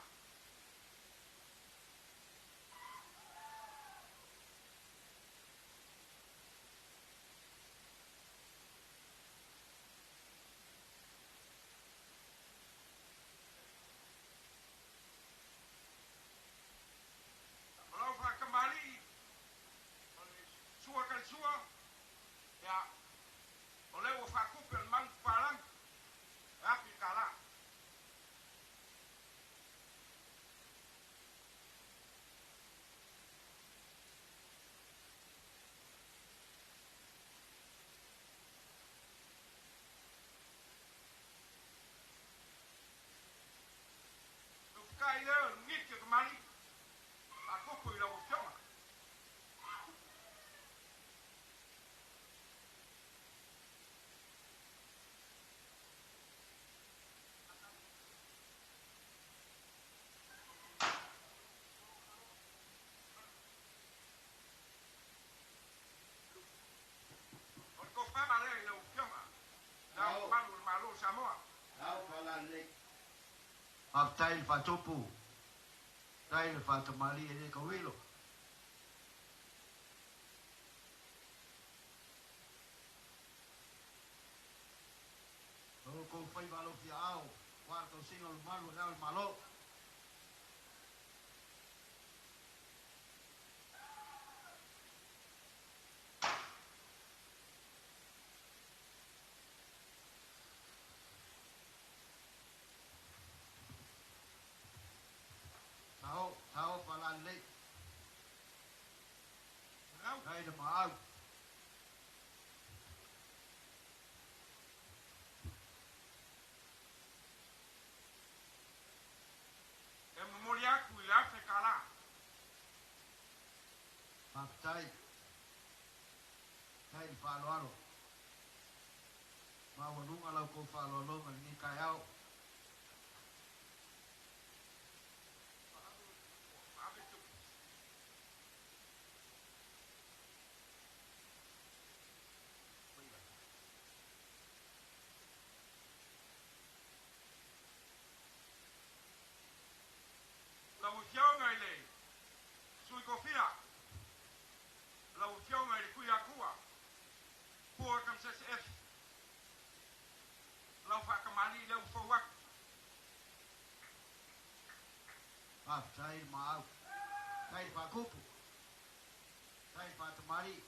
[SPEAKER 10] Falalelei. Faafetai i le faatupu, faafetai i le faatamalii e le tauilo. O outou faiva alofiaao aua le tausiga o le mamalu o Le Ao o le Malo. Sao, sao Falalelei. Faafetai le maau.
[SPEAKER 4] E momoli atu i le $1,000.
[SPEAKER 10] Faafetai. Faafetai i le faaaloalo. Maualuga la outou faaaloaloga i lenei taeao.
[SPEAKER 4] Lau Afioga i le Sui Kofia, lau Afioga i le Tuiatua, Pua Kamsese F, lau faatamalii lea ua fou atu.
[SPEAKER 10] Faafetai i le maau. Faafetai i le faatupu. Faafetai i le faatamalii.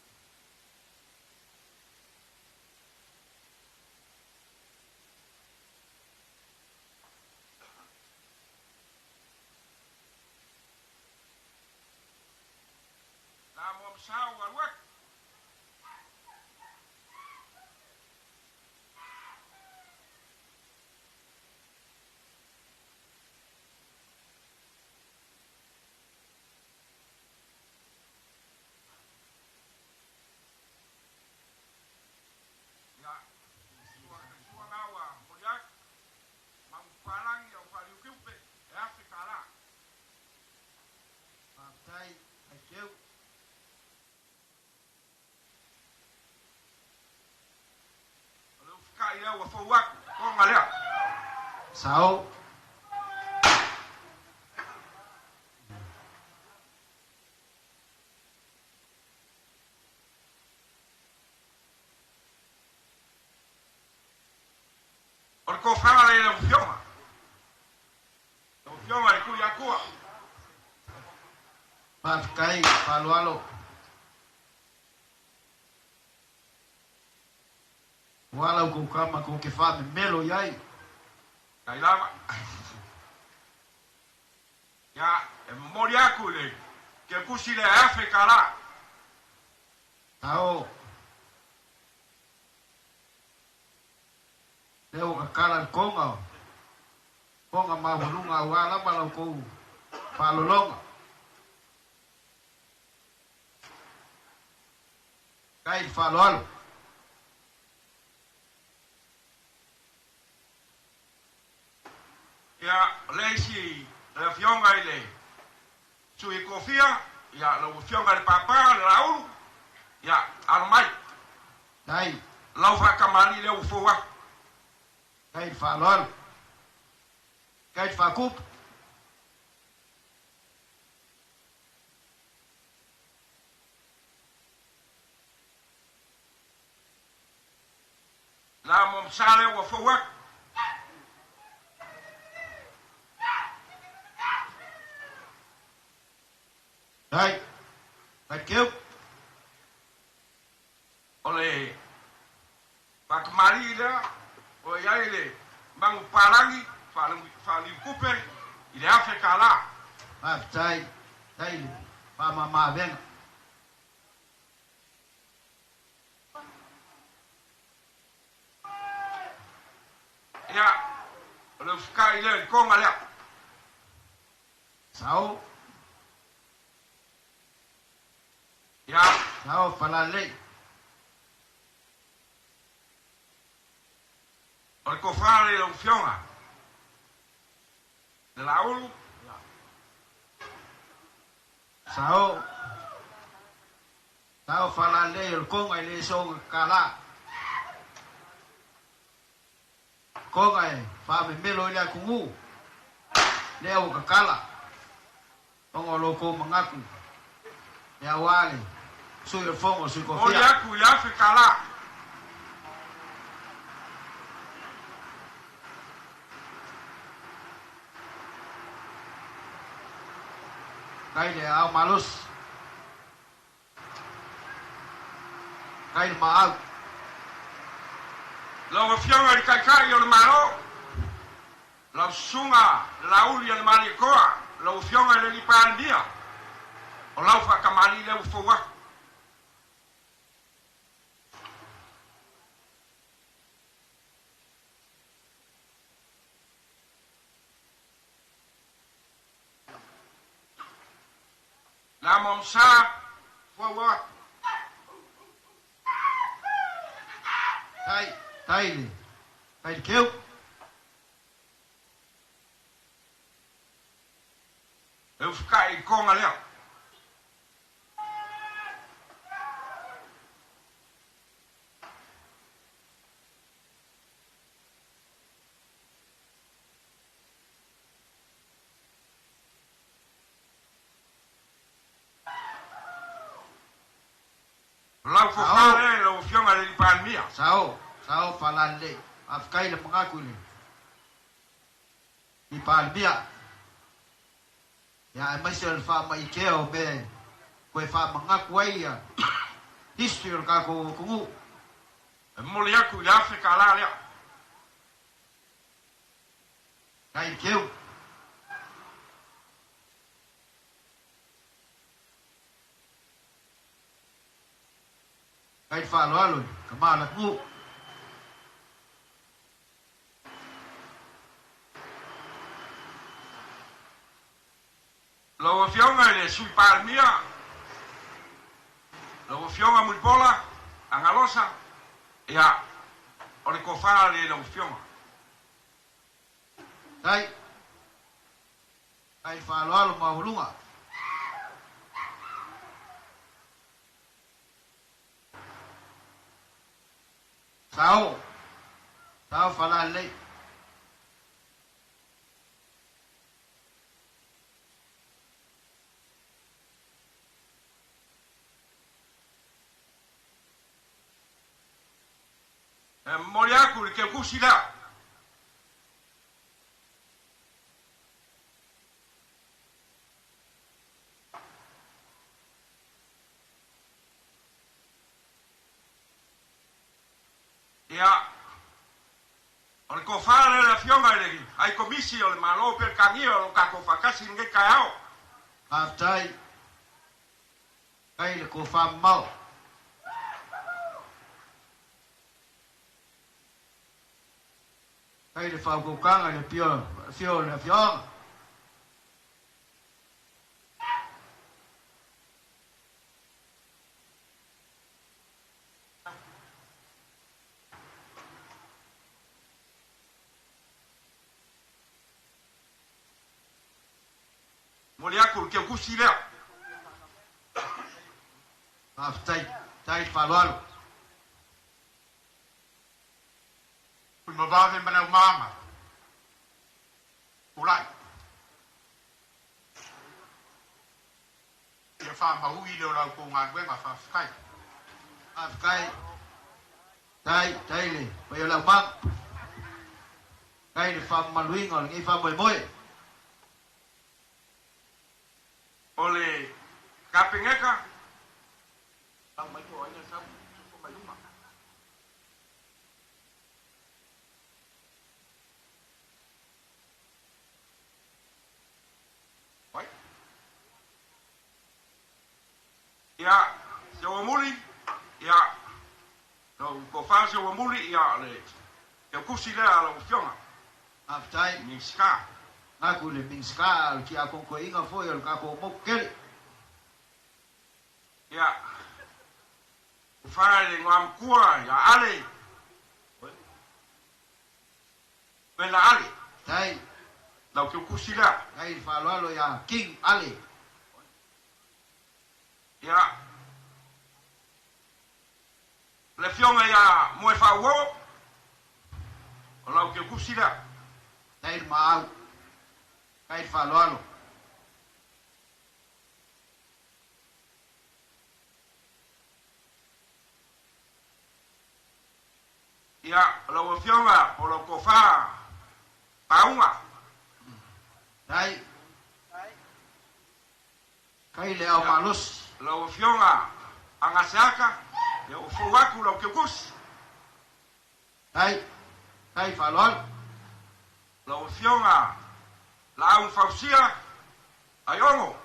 [SPEAKER 4] La moa masau alu atu. Ia, sua na ua momoli atu, manupapalagi au faaliukiupe e $1,000.
[SPEAKER 10] Faafetai, Aiteu.
[SPEAKER 4] O le ufikai lea ua fou atu, toga lea.
[SPEAKER 10] Sao.
[SPEAKER 4] O le tofaga lea i lau Afioga. Lau Afioga i le Tuiatua.
[SPEAKER 10] Faafetai, faaaloalo. Ua la outou tama tou te faamemelo i ai.
[SPEAKER 4] Tai lava. Ia, e momoli atu i le kepusi lea e $1,000.
[SPEAKER 10] Sao. Lea ua tatala le toga, toga maualuga aua lava la outou faalologa. Faafetai i le faaaloalo.
[SPEAKER 4] Ia, o le isi le Afioga i le Sui Kofia, ia, lau Afioga i le Papa, le Laulu, ia, alo mai.
[SPEAKER 10] Tai.
[SPEAKER 4] Lau faatamalii lea ua fou atu.
[SPEAKER 10] Tai i le faaaloalo. Tai i le faakupu.
[SPEAKER 4] La mo msa lea ua fou atu.
[SPEAKER 10] Tai. Tai keu.
[SPEAKER 4] O le faatamalii lea o i ai le manupapalagi faaliukupe i le $1,000.
[SPEAKER 10] Faafetai. Tai i le faamamaavega.
[SPEAKER 4] Ia, o le ufikai lea i le toga lea.
[SPEAKER 10] Sao.
[SPEAKER 4] Ia.
[SPEAKER 10] Sao Falalelei.
[SPEAKER 4] O le tofa lea i lau Afioga, le Laulu.
[SPEAKER 10] Sao. Sao Falalelei o le toga i le soga tala. Koga e faamemelo i le atunuu lea ua kakala ona o lo outou manatu e auā le Sui o le Fono a Sui
[SPEAKER 4] Momoli
[SPEAKER 10] Tofia.
[SPEAKER 4] atu i le $1,000.
[SPEAKER 10] Kai le aao malosi. Kai le maau.
[SPEAKER 4] Lau Afioga i le Taitai o le Malo, lau Susuga Laauli a le Malietoa, lau Afioga i le Alii Palemia, o lau faatamalii lea ua fou atu. Le Amo Amsa, fou atu.
[SPEAKER 10] Tai, tai le, tai le keu.
[SPEAKER 4] E ufukai i konga lea. Lau
[SPEAKER 10] Sao.
[SPEAKER 4] fofa lea i lau Afioga i le Alii Palemia.
[SPEAKER 10] Sao, sao falalelei. Faafetai le manatu i le i Palemia. Ia aemaise o le faamaikea o mea e toe faamanatu ai ia history o le tatou atunuu.
[SPEAKER 4] E momoli atu i le $1,000 lea.
[SPEAKER 10] Tai le keu. Tai le faaaloalo i le tama o le atunuu.
[SPEAKER 4] Lau Afioga i le Sui Palemia, lau Afioga Mulipola Agalosa, ia, o le tofa lea i lau Afioga.
[SPEAKER 10] Tai, tai le faaaloalo maualuga. Sao, sao falalelei.
[SPEAKER 4] E momoli atu i le keukusi lea. Ia, o le tofa lea i le Afioga i le Ai Komisi o le Malo Peretania o lo tatou faatasi i lenei taeao.
[SPEAKER 10] Faafetai, tai le tofa mamao. Tai le faautautaga i le afio o le afioaga.
[SPEAKER 4] Momoli atu i le keukusi lea.
[SPEAKER 10] Faafetai, tai le faaaloalo.
[SPEAKER 6] Tuimavave ma Leaumaga. Tulai. Ia faamaui le o la outou galuega faafetai.
[SPEAKER 10] Faafetai, tai, tai le paia o le aumaga. Tai le faamamaluina o lenei faamoemoe.
[SPEAKER 4] O le Kapeneta, lau mai po o ai na sau, tufa mai luma. Oi. Ia, Seuamuli, ia, lau tofa Seuamuli, ia, le keukusi lea a lau Afioga.
[SPEAKER 10] Faafetai.
[SPEAKER 4] Minisita.
[SPEAKER 10] Ngaku i le Minisita o le tiakono foi o le tatou motu tele.
[SPEAKER 4] Ia, tofa i le Igoamatua ia Ale, Vela Ale.
[SPEAKER 10] Tai.
[SPEAKER 4] Lau keukusi lea.
[SPEAKER 10] Tai le faaaloalo ia King Ale.
[SPEAKER 4] Ia, le Afioga ia Moefaauo, o lau
[SPEAKER 11] Keukusi lea.
[SPEAKER 10] Tai le maau. Kai le faaaloalo.
[SPEAKER 11] Ia, lau Afioga o lau Tofa Pauga.
[SPEAKER 10] Tai. Kai le au malosi.
[SPEAKER 11] Lau Afioga Agaseata, ia ua fou atu lau Keukusi.
[SPEAKER 10] Tai. Tai faaaloalo.
[SPEAKER 11] Lau Afioga Laau Fausia Aiono.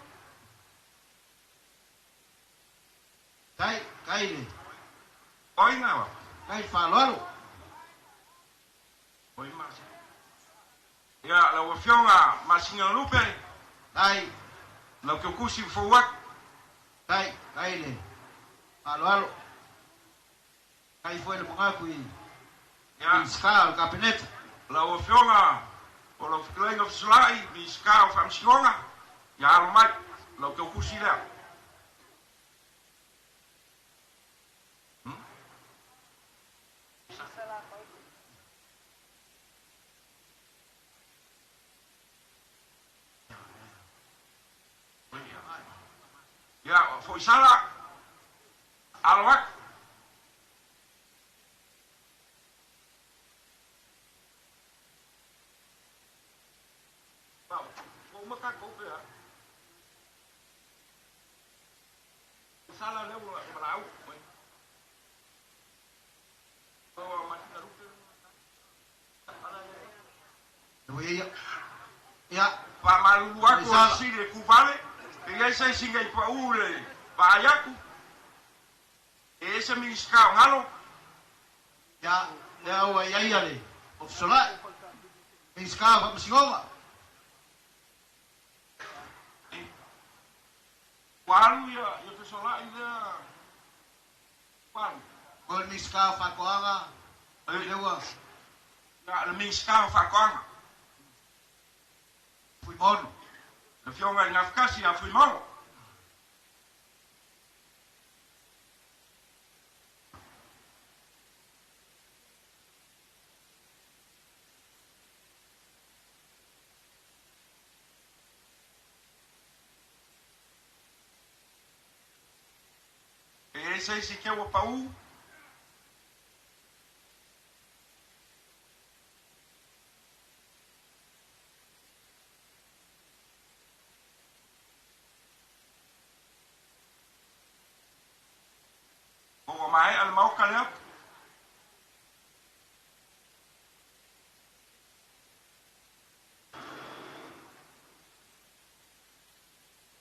[SPEAKER 10] Tai, tai le.
[SPEAKER 11] Oina.
[SPEAKER 10] Tai faaaloalo.
[SPEAKER 11] Oi masi. Ia, lau Afioga Masina Lupe.
[SPEAKER 10] Tai.
[SPEAKER 11] Lau Keukusi ua fou atu.
[SPEAKER 10] Tai, tai le faaaloalo. Tai foi le magaku i Minisita o le Kapeneta.
[SPEAKER 11] Lau Afioga o lau Fetalaiga Fesolai, Minisita o Faamasinoga, ia alo mai, lau Keukusi lea. Ia, Foisala, alo atu.
[SPEAKER 10] Ia,
[SPEAKER 11] Faamalulu atu o le sili e kuvale, e i ai se isi nei pau le vaai atu, e ese Minisita o Galo.
[SPEAKER 10] Ia, lea ua i ai le Ofisolai, Minisita o Faamasinoga.
[SPEAKER 11] Ua alu ia Fesolai lea, ua alu.
[SPEAKER 10] O le Minisita o Faatoaga, lea ua.
[SPEAKER 11] Ia, le Minisita o Faatoaga.
[SPEAKER 10] Fuimaono.
[SPEAKER 11] Le Afioga i Gafatasi ia Fuimaono. E i ai se isi keu ua pau? Ua maea le maoka lea.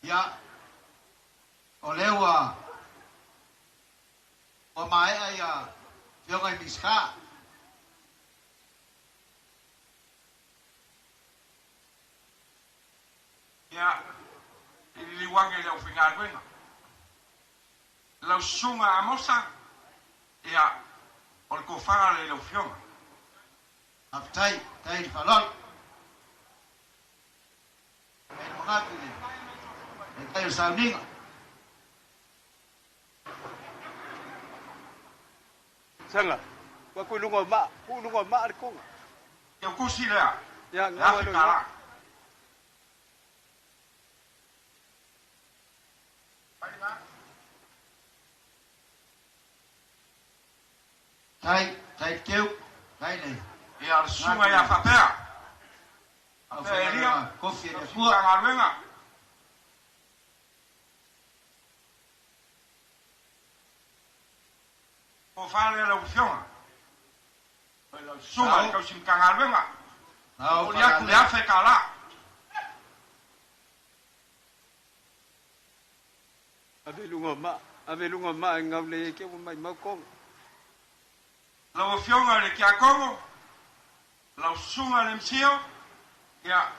[SPEAKER 10] Ia, o lea ua ua maea ia Afioga i Minisita.
[SPEAKER 11] Ia, i liliu ane i le aufaigaluega. Lau Susuga Amosa, ia, o le tofa lea i lau Afioga.
[SPEAKER 10] Faafetai, faafetai i le faaaloalo. Faafetai le manatu i le taitai o le sauniga.
[SPEAKER 7] Saga, ua ku i luga o maa, ku i luga o maa le koga.
[SPEAKER 11] Teukusi lea,
[SPEAKER 7] Ia,
[SPEAKER 11] le
[SPEAKER 7] gaua
[SPEAKER 11] afe
[SPEAKER 7] le
[SPEAKER 11] tala.
[SPEAKER 10] Tai, tai teu, tai le.
[SPEAKER 11] Ia, le susuga ia faapea. Faapea Elia,
[SPEAKER 10] Kofi e le
[SPEAKER 11] tausi
[SPEAKER 10] Atua.
[SPEAKER 11] Matagaluega. Tofa lea lau Afioga. Lau susuga i le tausi Matagaluega.
[SPEAKER 10] Ao
[SPEAKER 11] Momoli atu le $1,000.
[SPEAKER 7] Ave i luga o maa, ave i luga o maa e gaulei ai ke ua maimau koga.
[SPEAKER 11] Lau Afioga i le Tiakono, lau Susuga i le Msio, ia,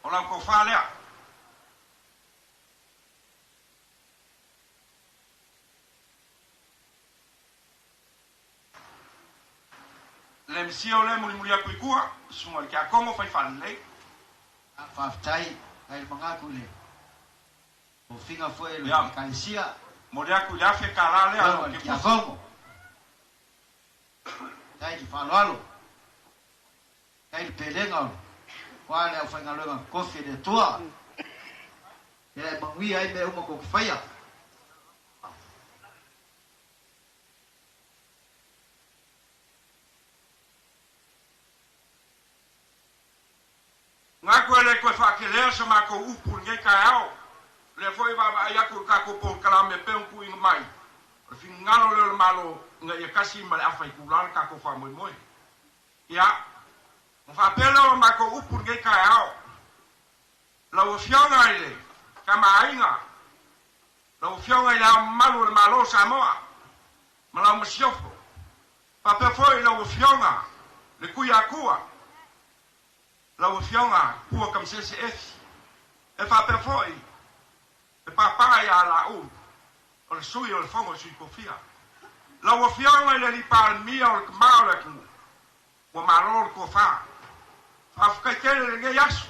[SPEAKER 11] o lau tofa lea. Le Msio lea e mulimuli atu i tua, Susuga i le Tiakono, fai faalelei.
[SPEAKER 10] Faafetai, faafetai le manatu i le tofiga foi e le
[SPEAKER 11] Ia,
[SPEAKER 10] Ekalesia.
[SPEAKER 11] momoli atu i le $1,000 lea
[SPEAKER 10] Lau
[SPEAKER 11] lau
[SPEAKER 10] i le
[SPEAKER 11] Keukusi.
[SPEAKER 10] Tiakono. Faafetai i le faaaloalo. Ai le pelega o ua le aufaigaluega totofi a le Atua. Ia e manuia ai mea uma tou te faia.
[SPEAKER 11] Manatu e le toe faakelea sa matou upu i lenei taeao. O lea foi e vaavaai atu i le tatou polokalame e pei ona tuuina mai, o le finagalo lea o le Malo ina ia 1:30 le tatou faamoemoe. Ia, ona faapea lea o la matou upu i lenei taeao, lau Afioga i le Tama a Aiga, lau Afioga i Le Ao Mamalu o le Malo o Samoa ma lau Masiofo, faapea foi lau Afioga le Tuiatua, lau Afioga Pua Tamasese Efi, e faapea foi le papa ia Laulu, o le sui o le Fono a Sui Tofia. Lau Afioga i le Alii Palemia o le Tama o le atunuu, ua malo le tofa. Faafetai tele i lenei aso.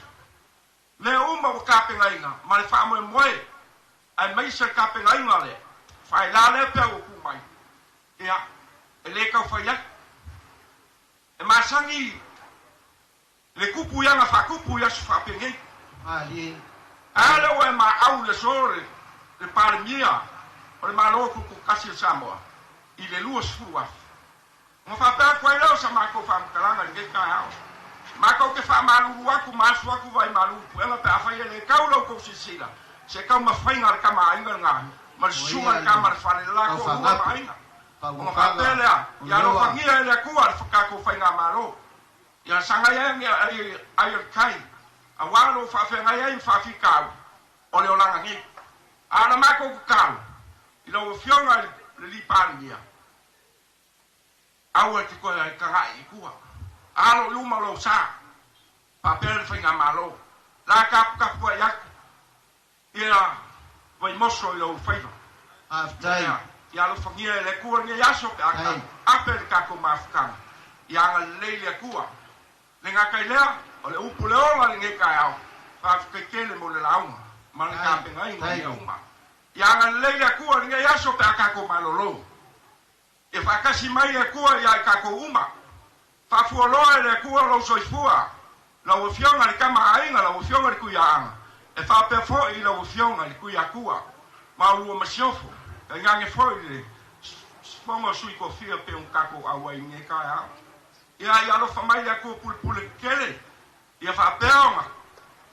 [SPEAKER 11] Mea uma ua tapenaina ma le faamoemoe, aemaise le tapenaina o le faila lea pea ua tuu mai, ia, e le tau fai atu. E masani le tupu i ana faatupu i aso faapenei.
[SPEAKER 10] Malie.
[SPEAKER 11] A lea ua e maau i le aso le Palemia o le Malo Tutoatasi o Samoa i le 20,000. Ona faapea atu ai lea o sa matou faamatalaga i lenei taeao. Matou te faamalulu atu ma asu atu vai malu i puega pe afai e le tau la outou silasila se taumafaiga a le tama aiga lena ma le
[SPEAKER 10] O
[SPEAKER 11] susuga
[SPEAKER 10] ia
[SPEAKER 11] i le
[SPEAKER 10] le
[SPEAKER 11] tama a le fale le la toalua ma
[SPEAKER 10] taufagapu,
[SPEAKER 11] aiga. Ona
[SPEAKER 10] faaugataga
[SPEAKER 11] faapea lea,
[SPEAKER 10] o
[SPEAKER 11] ia
[SPEAKER 10] leoa.
[SPEAKER 11] alofagia e le Atua le tatou faigamalo. Ia sagai ane ai ai o le tai, auā lo o faafeagai ai ma faafitauli o le olaga nei. A o la matou tatalo i lau Afioga i le Alii Palemia, aua e te toe tagai i tua. Alo i luma o lou sa, faapea le faigamalo. La taputapuai atu ia Vaimoso i lou faiva.
[SPEAKER 10] Faafetai.
[SPEAKER 11] Ia, ia alofagia e le Atua lenei aso pe a
[SPEAKER 10] Faafetai.
[SPEAKER 11] ape le tatou mafutaga. Ia agalelei le Atua. Le gata i lea, o le upu le ola i lenei taeao, faafetai tele mo le lauga ma le
[SPEAKER 10] Faafetai.
[SPEAKER 11] tapenaina o
[SPEAKER 10] Faafetai.
[SPEAKER 11] mea uma. Ia agalelei le Atua i lenei aso pe a tatou malolo. Ia faatasi mai le Atua ia i tatou uma. Faafualoa e le Atua lou soifua, lau Afioga i le Tama a Aiga, lau Afioga i le Tuiaaga, e faapea foi i lau Afioga i le Tuiatua, ma ulua masiofo, tainane foi le fono a sui tofia pe ona tatou auai i lenei taeao. Ia, ia alofa mai le Atua pulepule tetele, ia faapea ona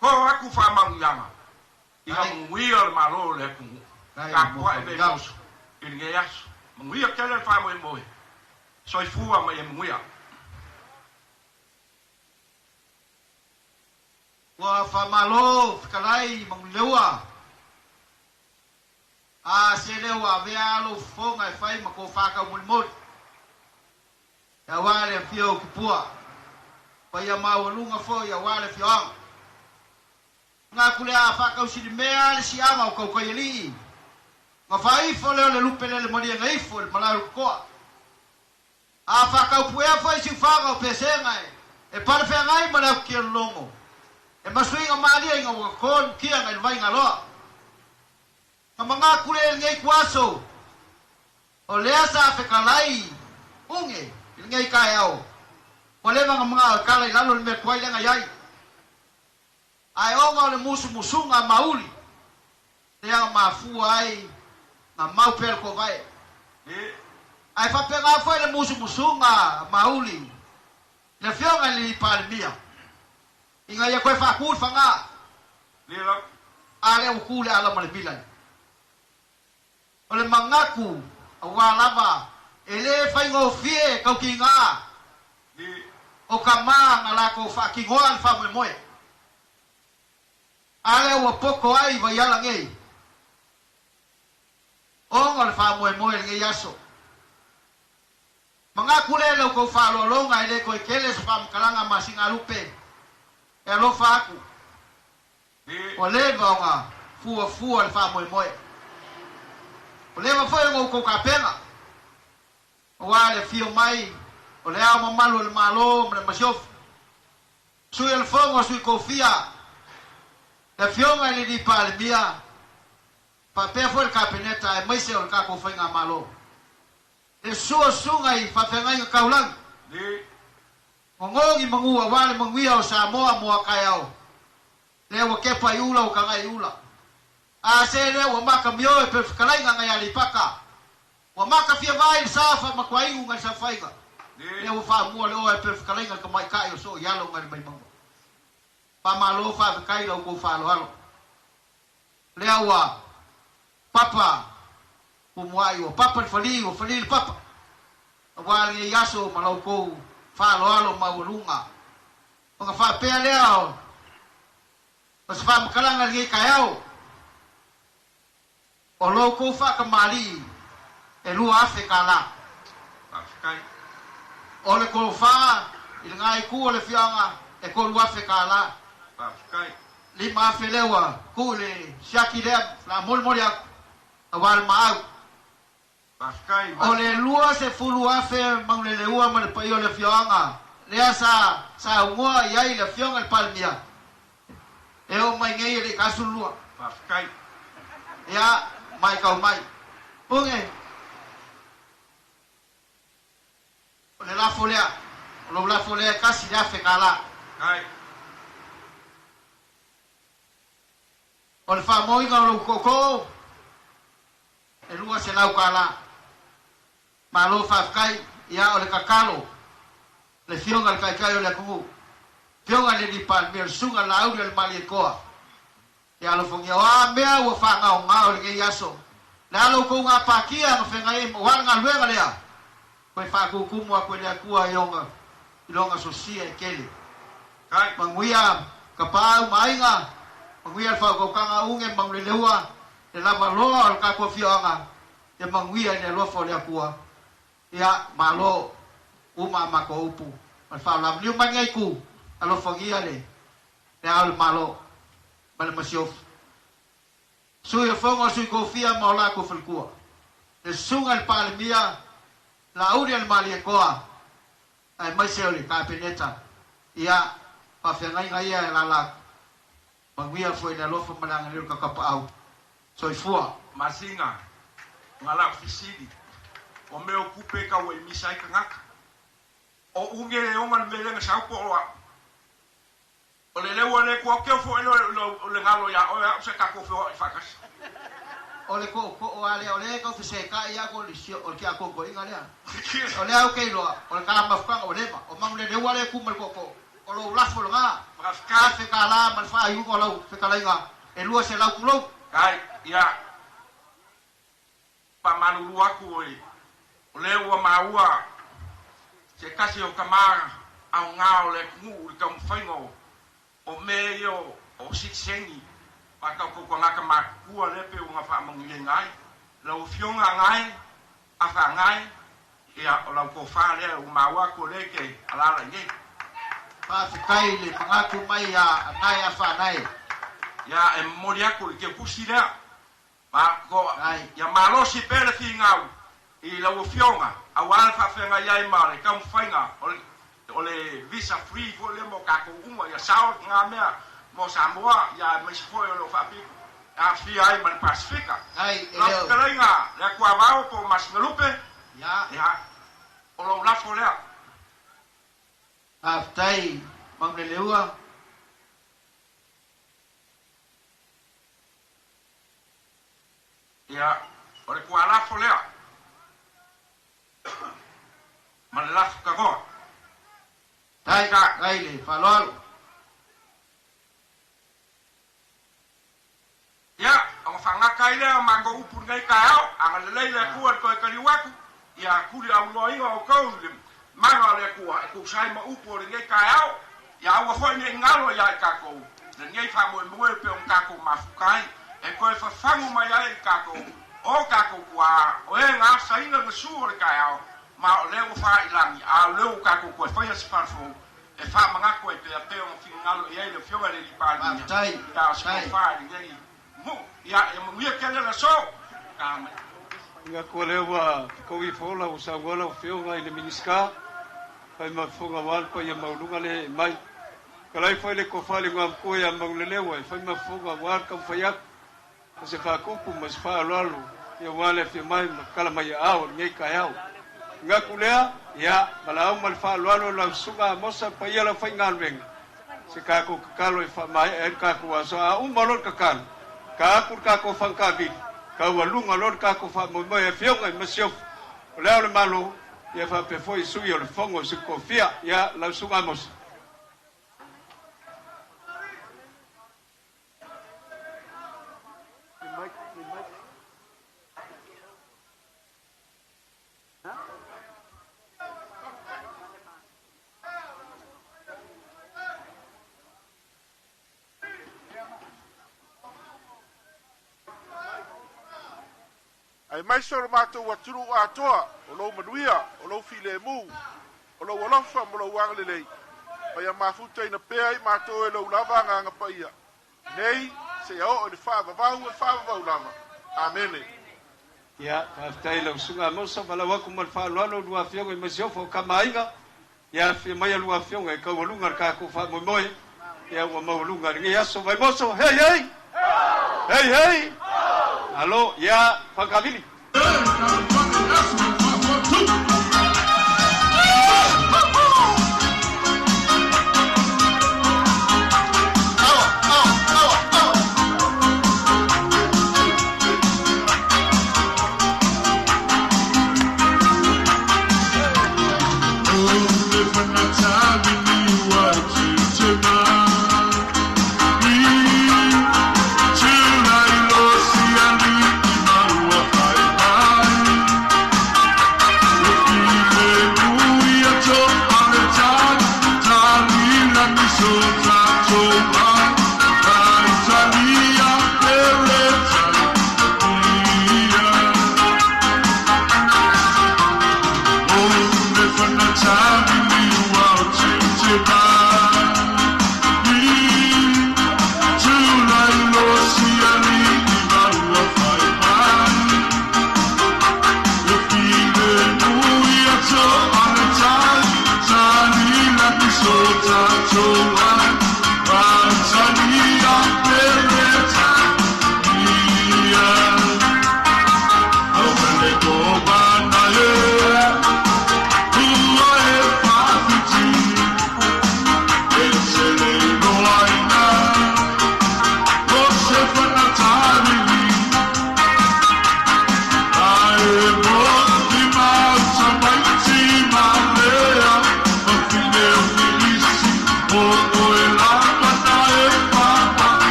[SPEAKER 11] to atu faamanuiaga i
[SPEAKER 10] Faafetai.
[SPEAKER 11] manuia o le Malo o le atunuu.
[SPEAKER 10] Faafetai le
[SPEAKER 11] Tapuai
[SPEAKER 10] mofagiaga.
[SPEAKER 11] Vaimoso i lenei aso. Manuia tele le faamoemoe. Soifua ma ia manuia.
[SPEAKER 10] Ua faamalo fetalai Manuleua. A se lea ua avea lou fofoga e fai ma tofa taumolimoli. Auā le afio o Tupua. Paia maualuga foi auā le afioaga. Manatu le a faatausilimea le siaga o Tautaialii. Na faaifo lea o le lupe lele maliega ifo i le malae o le totoa. A faataupuea foi siufaga o pesega e palefeagai ma le autia lologo. E masuiga malie ina ua toto le mutiaga i le vaigaloa. Na manatu le lenei ituaso o lea sa fetalai uge i lenei taeao. Ua leva ona manao e tala i lalo le mea tuai lea na i ai. Ae ona o le musumusuga mauli lea na mafua ai na mau pea le tovae. Ae faapena foi le musumusuga mauli le Afioga i le Palemia ina ia toe faatu le faga. A lea ua tu le ala ma le mila. O le manatu auā lava e lē faigofie tautigā o kamā na latou faatinoa le faamoemoe. A lea ua poto ai vaiala nei ona o le faamoemoe i lenei aso. Manatu lea i la outou faaaloaloga e lē toe tele se faamatalaga ma sigalupe e alofa atu. Ua leva ona fuafua le faamoemoe. Ua leva foi ona outou tapena auā le afio mai o Le Ao Mamalu o le Malo ma le Masiofo, Sui o le Fono a Sui Tofia, le Afioga i le Alii Palemia, faapea foi le Kapeneta aemaise o le tatou faigamalo. Le susu o susuga i faafeagaiga taulagi. Gogogi magu auā le manuia o Samoa mo a taeao. Lea ua kepa i ula ua tagai i ula. A se lea ua maka mio e pe fetalaiga nai Aleipata. Ua maka fia vaai i le sa faamatuainu nai saofaiga. Lea ua faamua le oa e pe fetalaiga le tamaitai o soo i alo nai le maimauga. Faamalo faafetai i la outou faaaloalo. Lea ua papa pumua'i ua papa le falī ua falī le papa auā lenei aso ma la outou faaaloalo maualuga. Ona faapea lea o se faamatalaga i lenei taeao, o lo outou faatamalii e $2,000.
[SPEAKER 11] Faafetai.
[SPEAKER 10] O le tofa i lena itu o le afioaga e $3,000.
[SPEAKER 11] Faafetai.
[SPEAKER 10] 5,000 lea ua tuu i le siaki lea o le a molimoli atu auā le maau.
[SPEAKER 11] Faafetai.
[SPEAKER 10] O le 20,000 Manuleleua ma le paia o le afioaga lea sa saunoa i ai le afioga i le Palemia e oo mai nei e le i 12.
[SPEAKER 11] Faafetai.
[SPEAKER 10] Ia, mai tau mai. Pune, o le lafo lea, o lou lafo lea e $1,000.
[SPEAKER 11] Kai.
[SPEAKER 10] O le faamoina o lou tootoo e $200. Malo faafetai, ia o le tatalo le Afioga i le Taitai o le atunuu, Afioga i le Alii Palemia, le Susuga Laauli o le Malietoa, ia alofagia o a mea ua faagaogao i lenei aso, le a lo outou gapatia ma feagai ai aua le galuega lea, toe faatutumu atu e le Atua i ona i lona sosia e tele.
[SPEAKER 11] Kai.
[SPEAKER 10] Manuia Tapaau ma aiga, manuia le faautautaga a Uge ma Manuleleua, le lavaloa o le tatou afioaga, ia manuia i le alofa o le Atua. Ia, malo, uma a matou upu ma le faaaloalo. Liu mai lenei itu, alofagia le le Ao o le Malo ma le Masiofo. Sui o Fono a Sui Tofia ma o latou faletua. Le Susuga i le Palemia, Laauli a le Malietoa, aemaise o le Kapeneta. Ia, faafeagaiga ia e alaala atu. Manuia foi i le alofa ma le agalelei o le Tatapaau. Soifua.
[SPEAKER 11] Masina, ma lau fesili, o mea o tupe e tau ai misa ai tagata. O uge le ona le mea lea na sau po o au. O le leu a le Atua keu foi o le galo iā oe au sa tatou feoai faatasi.
[SPEAKER 10] O le tootoo lava lea, o lea e tau fesetai atu o le o le tiakokoiga lea. O lea ou te iloa, o le ta mafutaga ua leva. O Manuleleua lea e tu ma le tootoo. O lou lafo lena, $1,000 ma le faaiuga o lau fetalaiga e 200 tulou.
[SPEAKER 11] Kai, ia, faamalulu atu i, o lea ua maua se tasi o tama aoga o le atunuu i le taumafaiga o, o mea ia o, o sitiseni a tatou tagata matutua lea pei ona faamanuiaina ai. Lau Afioga Gae, Afa Gae, ia, o lau tofa lea ua maua atu o lea e te alaala i inei.
[SPEAKER 10] Faafetai i le manatu mai ia Gae Afa Gae.
[SPEAKER 11] Ia, e momoli atu i le teutusi lea, ma ko, ia malosi pea le finau i lau Afioga auā le faafeagai ai ma le taumafaiga o le, o le visa free foi lea mo tatou uma, ia sao lena mea mo Samoa, ia aemaise foi o lo o faapito e aafia ai ma le Pasefika.
[SPEAKER 10] Ai, e
[SPEAKER 11] Lau
[SPEAKER 10] le o.
[SPEAKER 11] fetalaiga le Atuavao po o Masinalupe,
[SPEAKER 10] Ia.
[SPEAKER 11] ia, o lou lafo lea.
[SPEAKER 10] Faafetai Manuleleua.
[SPEAKER 11] Ia, o le tualafo lea ma le lafo tagoa.
[SPEAKER 10] Tai,
[SPEAKER 11] Faafetai.
[SPEAKER 10] tai le faaaloalo.
[SPEAKER 11] Ia, ona faagata ai lea o matou upu i lenei taeao, agalelei le Atua i le toe taliu atu, ia tuli auloaina outou i le mana o le Atua e tusa ai ma upu o lenei taeao, ia aua foi ne i galo ia i tatou lenei faamoemoe pei ona tatou mafuta ai, e toe fafagu mai ai i tatou o tatou tuaa, o e na asaina le gasu o le taeao, ma o lea ua faailagi, a o lea ua tatou toe faia se fale fou e faamanatu ai pea pei ona finagalo i ai le Afioga i le Alii Palemia,
[SPEAKER 10] Faafetai,
[SPEAKER 11] ia o se
[SPEAKER 10] faafetai.
[SPEAKER 11] tofa i lenei nuu. Ia, ia manuia tele le aso. Amene.
[SPEAKER 7] Manatu o lea ua fetaui fola ua saunoa lau Afioga i le Minisita, fai ma fofoga aua le paia maualuga lea e mai. Talai foi le tofa i le igoamatua ia Manuleleua e fai ma fofoga aua le taumafai atu ma se faatupu ma se faaaloalo aua le afio mai ma tala mai aao o lenei taeao. Gaku lea, ia, valaau ma le faaaloalo i lau susuga Amosa paia lau faigaluega, se tatou tatalo e faamaea ai le tatou aso. A uma loa le tatalo, ta atu le tatou fagakavili, taualuga loa le tatou faamoemoe e Afioga i Masiofo, o Le Ao o le Malo, ia faapea foi sui o le Fono o Sui Tofia. Ia, lau susuga Amosa.
[SPEAKER 4] Aemaise o le matou atunuu atoa, o lou manuia, o lou filemu, o lou alofa ma lou agalelei, ma ia mafutaina pea i matou e lou lava Agaga Paia, nei seia oo i le faavavau e faavavau lava. Amene.
[SPEAKER 7] Ia, faafetai i lau Susuga Amosa, valaau atu ma le faaaloalo lua Afioga i Masiofo o Tama a Aiga, ia afifio mai a lua Afioga e taualuga le tatou faamoemoe, ia ua maualuga i lenei aso. Vaimoso, hei hei! Hei hei! Malo, ia, faakavili!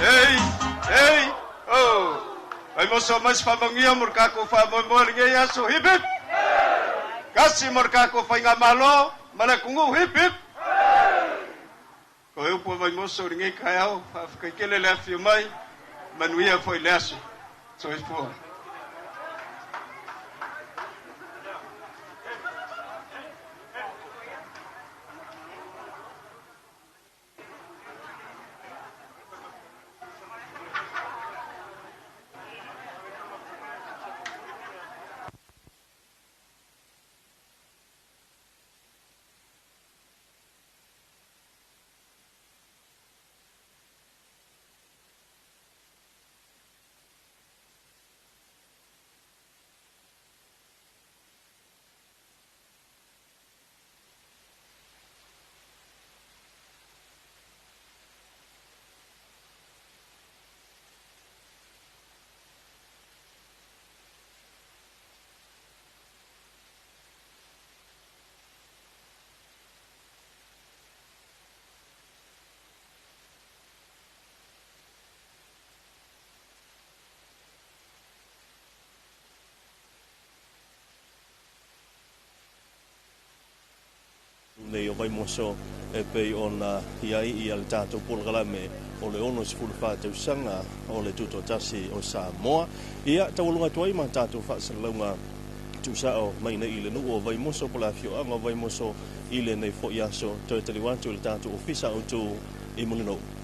[SPEAKER 7] Ei, ei, oh. Vaimoso mai se faamanuia mo le tatou faamoemoe i lenei aso. Hip hip! Kasi mo le tatou faigamalo ma le atunuu. Hip hip! Ko e upu a Vaimoso i lenei taeao, faafetai tele le afifio mai, manuia foi le aso. Soifua.
[SPEAKER 2] nei o Vaimoso e pei ona i ai ia le tatou polokalame o le 64 tausaga o le Tutoatasi o Samoa. Ia, taualuga atu ai ma tatou faasalalauga tuusao mai nei i le nuu o Vaimoso po o le afioaga o Vaimoso i lenei foi aso. Toe taliu atu i le tatou ofisa autu i Mulinuu.